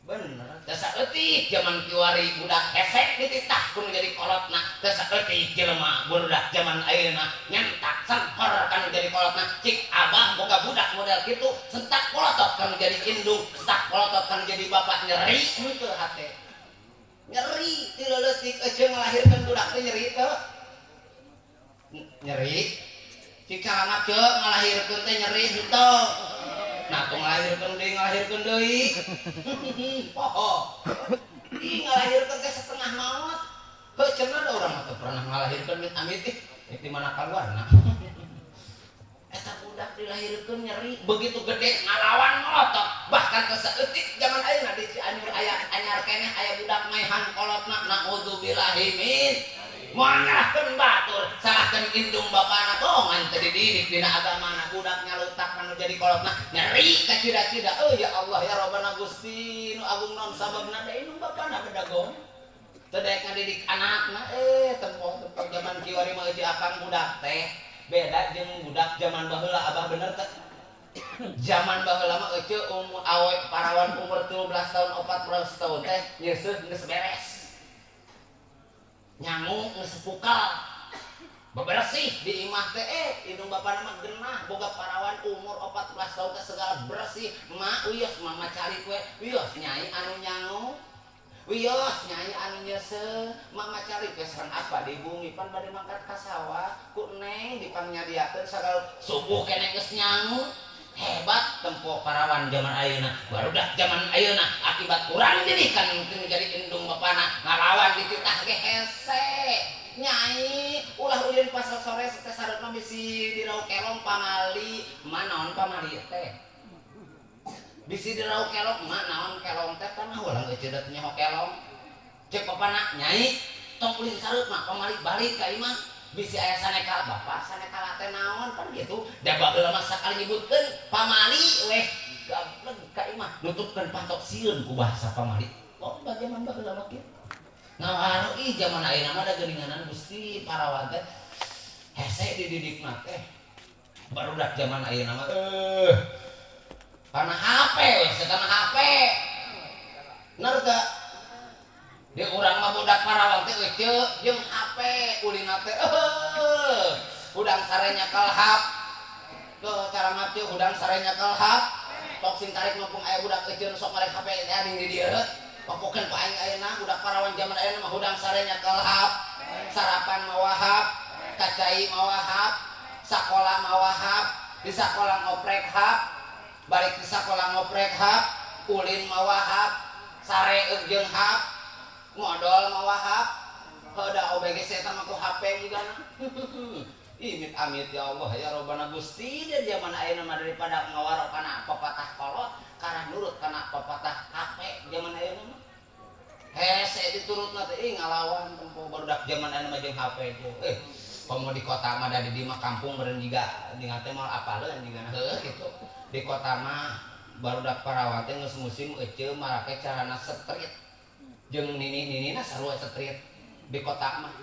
Speaker 3: bener teu saeutik jaman kiwari budak hesek dititah kudu jadi kolotna teu saeutik jelema budak jaman ayeuna nyentak senghor kanu jadi kolotna cik abah boga budak model kitu sentak kolotot kanu jadi indung sentak kolotot kanu jadi bapak nyeri henteu hate nyeri ti leutik eceu ngalahirkeun budak teh nyeri teu nyeri cik calangap ceu ngalahirkeun teh nyeri henteu nah tong ngalahirkeun deui poho ih ngalahirkeun teh setengah maot heuh cenah da urang mah teu pernah ngalahirkeun mit amit ih di mana kaluarna eta budak dilahirkeun nyeri begitu gede ngalawan melotot bahkan teu saeutik zaman ayeuna di Cianjur aya anyar keneh aya budak maehan kolotna naudzubillahi min moal nyalahkeun batur salahkeun indung bapana tongan teu dididik dina agamana budak nyalutak anu jadi kolotna nyeri ka cida-cida euy ya Allah ya Rabbana Gusti nu agung naon sababna da indung bapana bedagong teu daek ngadidik anakna tempo-tempo zaman kiwari mah eueuh akang budak teh beda jeung budak zaman baheula abah bener teh zaman baheula mah euceu umur awe parawan umur 13 tahun 14 tahun teh nyeuseuh geus beres nyangu geus pukal bebersih di imah teh indung bapana mah genah boga parawan umur 14 tahun teh segala bersih mak wios mama cari we wios nyai anu nyangu wios nyai anu nyese mama cari teh sareng apa di bumi pan bade mangkat ka sawah ku neng dipangyadiakeun sagala subuh keneh geus nyangu hebat tempo parawan zaman ayeuna barudak zaman ayeuna akibat kurang didikan jadi indung bapana ngalawan dititah ge hese nyai ulah ulin pas sore teh sareutna bisi dirau kelong pamali, mah naon pamali teh? Bisi dirau kelong, mah naon kelong teh tanah ulang eceu da teu nyaho kelong. Cek bapana, "Nyai, tong ulin sareutna pamali balik ka imah." Bisi aya sanekal, "Bapak, sanekal teh naon?" Pan gitu. Da baheula mah sakali nyebutkeun pamali weh gableg ka imah, nutupkeun pantok sieun ku bahasa pamali. Oh, zaman baheula mah kieu. Ngawaro ih zaman ayeuna mah da geuninganan Gusti parawan teh hese dididikna teh. Barudak zaman ayeuna mah kana HP we, satana HP. Bener teu? Di urang mah budak parawan teh eceu jeung HP ulina teh hudang sare nyekel HP. Tuh cara ngapteu hudang sare nyekel HP. Tok sing tarik mumpung aya budak eceu nu sok marek HP teh ading di dieu. Popokeun ku aing ayeuna budak parawan zaman ayeuna mah hudang sare nyekel HP, sarapan mawa HP, kacai mawa HP, sakola mawa HP, di sakola ngoprek HP, balik di sakola ngoprek HP, ulin mawa HP, sare jeung HP, modol mawa HP, heuda OBG eta mah ku HP jigana. Imit amit ya Allah ya Robbana Gusti di zaman ayeuna mah daripada ngawaro kana pepatah kolot karena nurut kana pepatah HP zaman ayeuna mah. Hese diturutna teh ih ngalawan tempo barudak zaman ayeuna mah jeung HP teh. Komo di kota mah da di mah kampung meureun jiga dingat teh moal apaleun jigana heuh kitu. Di kota mah barudak parawan teh geus musim eceu marake carana street. Jeung nini-ninina sarua street di kota mah.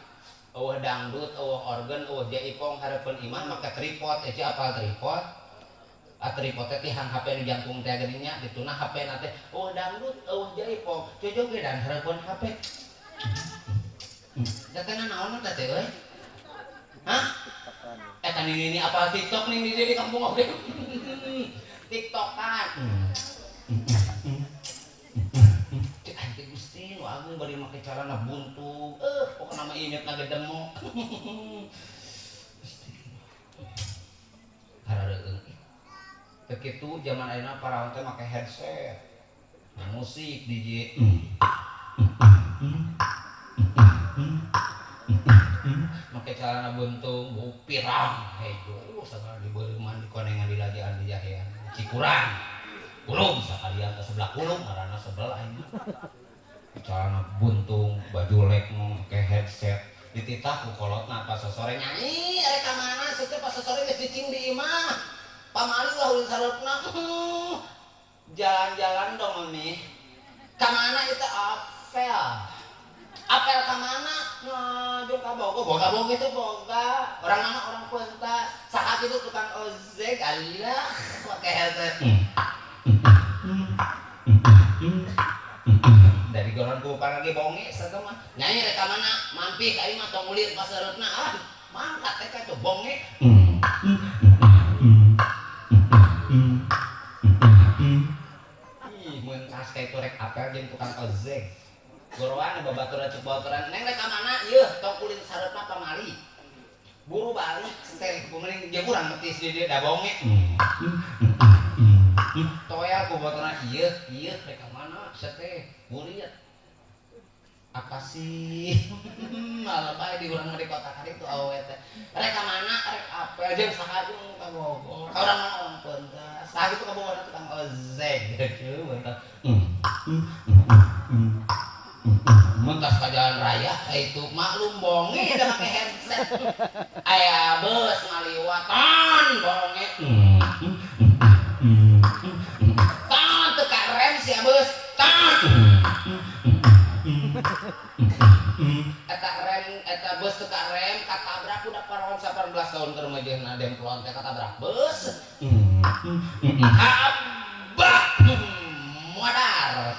Speaker 3: Eueuh dangdut, eueuh organ, eueuh jaipong hareupeun imah make tripod, eceu apal tripod? Ah tripod teh tihang HP nu jangkung teh geuning nya dituna HP na teh eueuh dangdut, eueuh jaipong, jojogedan hareupeun HP. Da teh naon teh teh euy? Hah? Eta nini apal TikTok nih di kampung oge. TikTokan. Cek aing teh Gusti nu agung bari make calana buntung. Pokona mah imitna ge demok. Gusti. Harareueung. Teu kitu zaman ayeuna parawan teh make headset. Musik DJ. Make calana buntung, bau pirang hejo sagala dibeureuman dikonengan dilajaan dijahean. Cikurang. Kulung sakalian ka sebelah kulung ngaranna sebelah aing. Calana buntung, baju lekmong, make headset. Dititah ku kolotna pas sore nyanyi, arek ka mana seueur pas sore geus cicing di imah. Pamali ulah ulin sareupna. Jalan-jalan dong mami. Ka mana itu apel? Apel ka mana? Nah, jeung ka Bogor, boga-boga itu boga. Orang mana? Orang Pentas. Saha kitu tukang ojek, Allah, make headset. Dari goron ku lagi bonge satu mah. Nyanyi rek ka mana? Mampir ka imah tong ulin pas sareupna. Ah, mangkat teh ka itu bonge. Ih, mentas ka itu rek apel jeung tukang ojek. Goroan babaturan cek babaturan. Neng rek ka mana? Yeuh, tong ulin sareupna pamali. Buru balik teh mending jeung urang betis di dieu da bonge. Toel ku babaturan ieu, ieu rek ka mana? Sia teh murid. Apa sih? Malah bae di urang mah di kota kali itu awewe teh. Rek ka mana? Rek apel jeung saha jeung ka Bogor. Ka urang mana orang Pentas. Saha kitu ka Bogor tukang ojek gitu mentas. Mentas ka jalan raya ka itu maklum bonge da make headset. Aya beus ngaliwatan bonge. Tan teu ka rem sia beus. Tan. Eta rem eta beus teu ka rem katabrak budak parawan 18 tahun keur meujeunna demplon teh katabrak beus. Abah modar.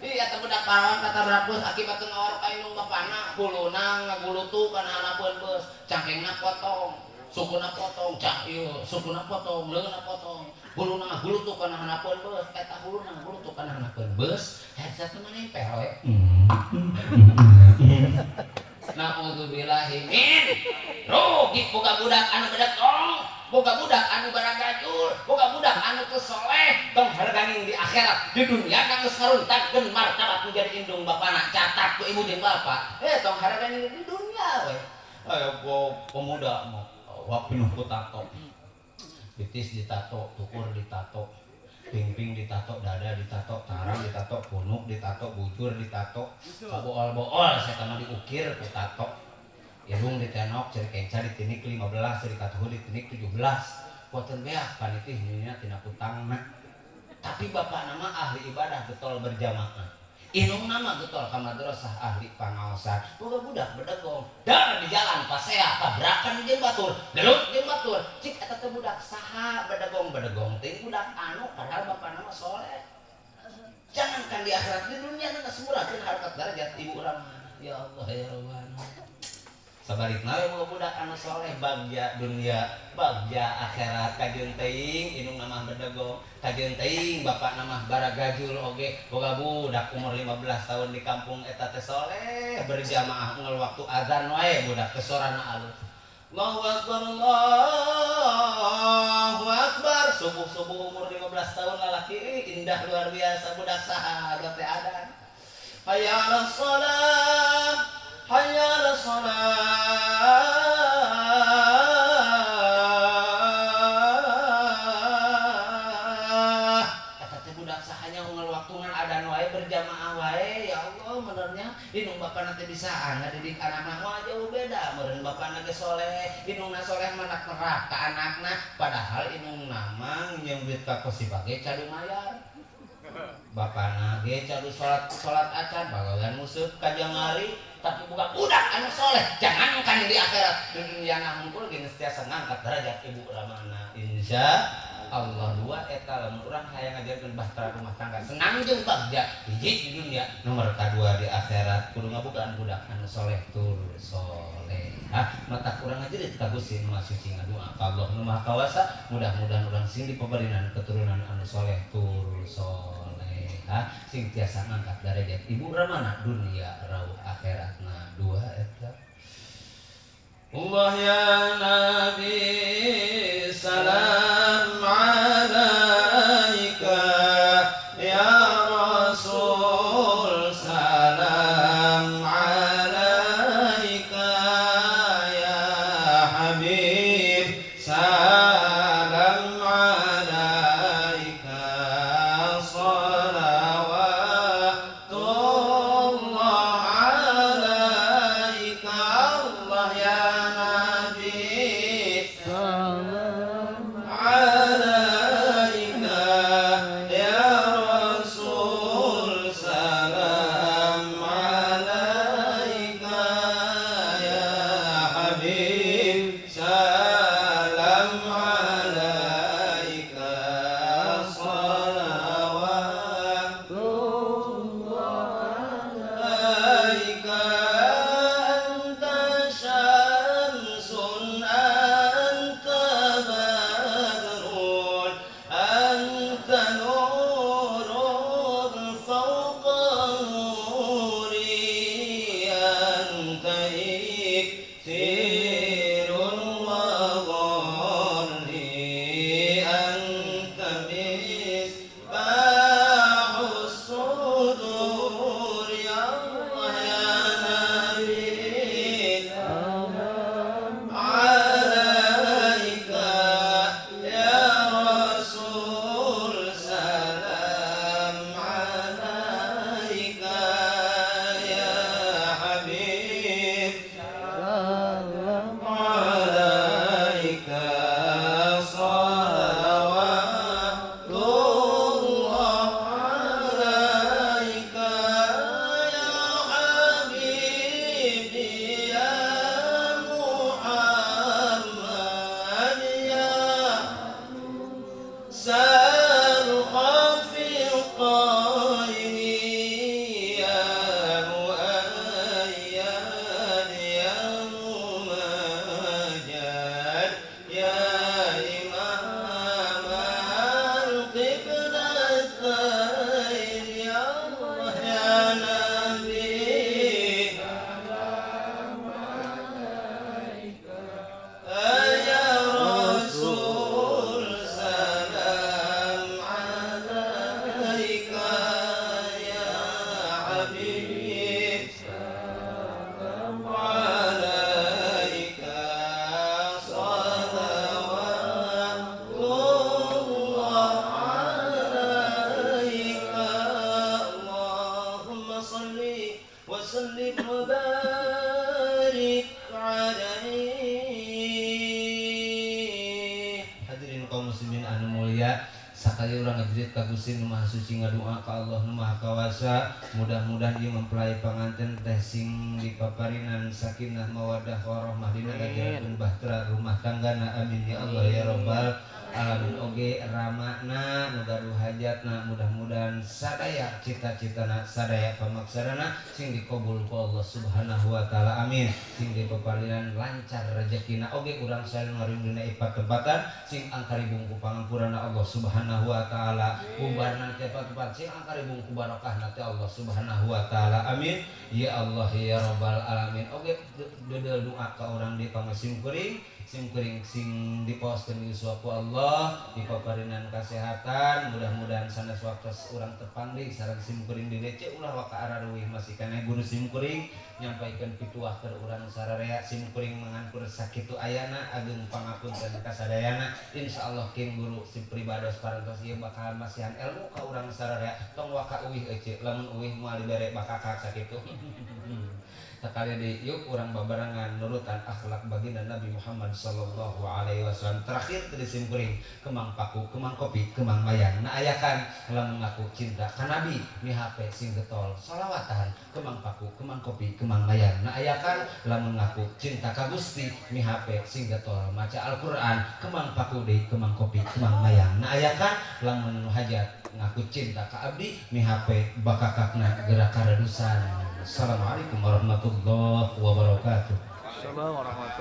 Speaker 3: Iya eta budak parawan katabrak beus akibat teu ngawaro ka indung bapana huluna ngagulutu kana hanapeun beus, cangkengna potong, sukuna potong, cak ieu sukuna potong, leungeunna potong, huluna ngagulutu kana hanapeun beus, eta huluna ngagulutu kana hanapeun beus, headset mah nempel we. Nauzubillahi min rugi boga budak anu bedetong, boga budak anu baragajul, boga budak anu teu soleh, tong harganing di akhirat, di dunia kang geus ngaruntakkeun martabat menjadi indung bapana, catat ku ibu jeung bapak. Tong harganing di dunia we. Ayo pemuda mau awak penuh ku tato. Betis ditato, tukur ditato, pingping ditato, dada ditato, tarang ditato, punuk ditato, bujur ditato, kabool-bool saya mah diukir ku tato. Irung ditenok, ceri kenca ditinik 15, ceri katuhu ditinik 17. Kuateun beak panitih nya tina kutangna. Tapi bapak nama ahli ibadah getol berjamaah. Inung nama getol ka madrasah ahli pangaosan. Boga budak bedegong, dar di jalan pasea tabrakan jeung batur, gelut jeung batur. Cik eta teh budak saha bedegong-bedegong teh budak anu padahal bapak nama soleh. Jangankan di akhirat, di dunia geus murahkeun harkat darajat ibu urang. Ya Allah ya Rabbana. Sabalikna we boga budak anu soleh bagja dunia, bagja akhirat kajeun teuing indung mah bedegong, kajeun teuing bapak mah baragajul oge boga budak umur 15 tahun di kampung eta teh soleh berjamaah unggal waktu azan wae budak teh sorana alus. Allahu akbar Allahu akbar subuh-subuh umur 15 tahun lalaki indah luar biasa budak saha teh adan. Hayya 'alas shalah hayya 'alas shalah. Eta teh budak sahanya unggal waktu ngan adan wae berjamaah wae ya Allah menernya indung bapana teh bisa ngadidik anakna mah jauh beda meureun bapana ge soleh indungna soleh mah merah ka anakna padahal indungna mah nginjeum duit ka kosibah ge cadu mayar. Bapana ge cadu salat acan bagawean musuh ka jangari tapi bukan budak anu soleh jangankan di akhirat di dunia hungkul ge geus tiasa ngangkat derajat ibu ramana insya Allah dua eta lamun urang hayang ngajarkeun bahtera rumah tangga senang jeung bagja hiji di dunia nomor kadua di akhirat kudu ngabogaan budak anu soleh tur soleh. Ah mata kurang ngajerit ka Gusti Nu Maha Suci ngadua ka Allah Nu Maha Kawasa mudah-mudahan urang sing dipabarinan keturunan anu soleh tur soleh. Ah sing tiasa ngangkat derajat ibu ramana dunia rauh akhiratna dua eta. Allah ya Nabi salam alaika ya Rasul salam alaika ya Habib salam alaika salawatullah alaika Allah ya Nabi salam alaika ya Rasul salam alaika ya Habib salam alaika salawatullah alaika anta syamsun anta badrun anta nurun fawqa nuri anta iksirun wa dhalli anta misbahus sudur ya Allah ya Nabi alaika ya Rasul salam alaika ya Habib salam alaika salawatullah alaika ya Habibi ya Muhammad ya Sarqafiqaini ya Muayyad ya Mumajjad ya Imam al-Qiblatain ya Allah ya Nabi ya Rasul salam alaika ya Habib salam alaika
Speaker 1: wa sallim wa barik alaihi. Hadirin kaum muslimin anu mulia, sakali urang ngajerit ka Gusti Nu Maha Suci ngadua ka Allah Nu Maha Kawasa, mudah-mudahan ieu mempelai panganten teh sing dipaparinan sakinah mawaddah warahmah dina ngajarankeun bahtera rumah tanggana, amin ya Allah ya rabbal alamin. Oge ramana nu gaduh hajatna mudah-mudahan sadaya cita-citana sadaya pamaksudna sing dikabul ku Allah Subhanahu wa taala, amin. Sing dipaparinan lancar rezekina oge urang sadaya ngarim dina ipat tempatan sing angkaribung ku pangampurana Allah Subhanahu wa taala, bubarna teh tempat sing angkaribung ku barokahna teh Allah Subhanahu wa taala, amin ya Allah ya rabbal alamin. Oge deudeuh doa ka urang di pangasimkuring simkuring sing dipaoskeun yuswa ku Allah dipaparinan kasehatan, mudah-mudahan sanes waktos urang tepang deui sareng simkuring di DC ulah waka araruwih masih kana guru simkuring nyampaikeun pituah keur urang sararea simkuring mangankur sakitu ayana ageung pangapunten kasadayana. Insyaallah kin guru sim pribados parantos ieu bakal masihan ilmu ka urang sararea, tong waka uwih ece lamun uwih moal dibere bakakak sakitu. Sekali di yuk urang babarengan nurutan akhlak baginda Nabi Muhammad sallallahu alaihi wasallam. Terakhir tadi simkuring kemang paku, kemang kopi, kemang mayang. Na ayakan lamun ngaku cinta ka Nabi mi HP sing getol solawatan kemang paku, kemang kopi, kemang mayang. Na ayakan lamun ngaku cinta ka Gusti mi HP sing getol maca Al-Qur'an kemang paku deui, kemang kopi, kemang mayang. Na ayakan lamun hajat ngaku cinta ka abdi mi HP bakakakna gerak karadusan. Assalamualaikum warahmatullahi wabarakatuh.
Speaker 4: Assalamualaikum warahmatullahi.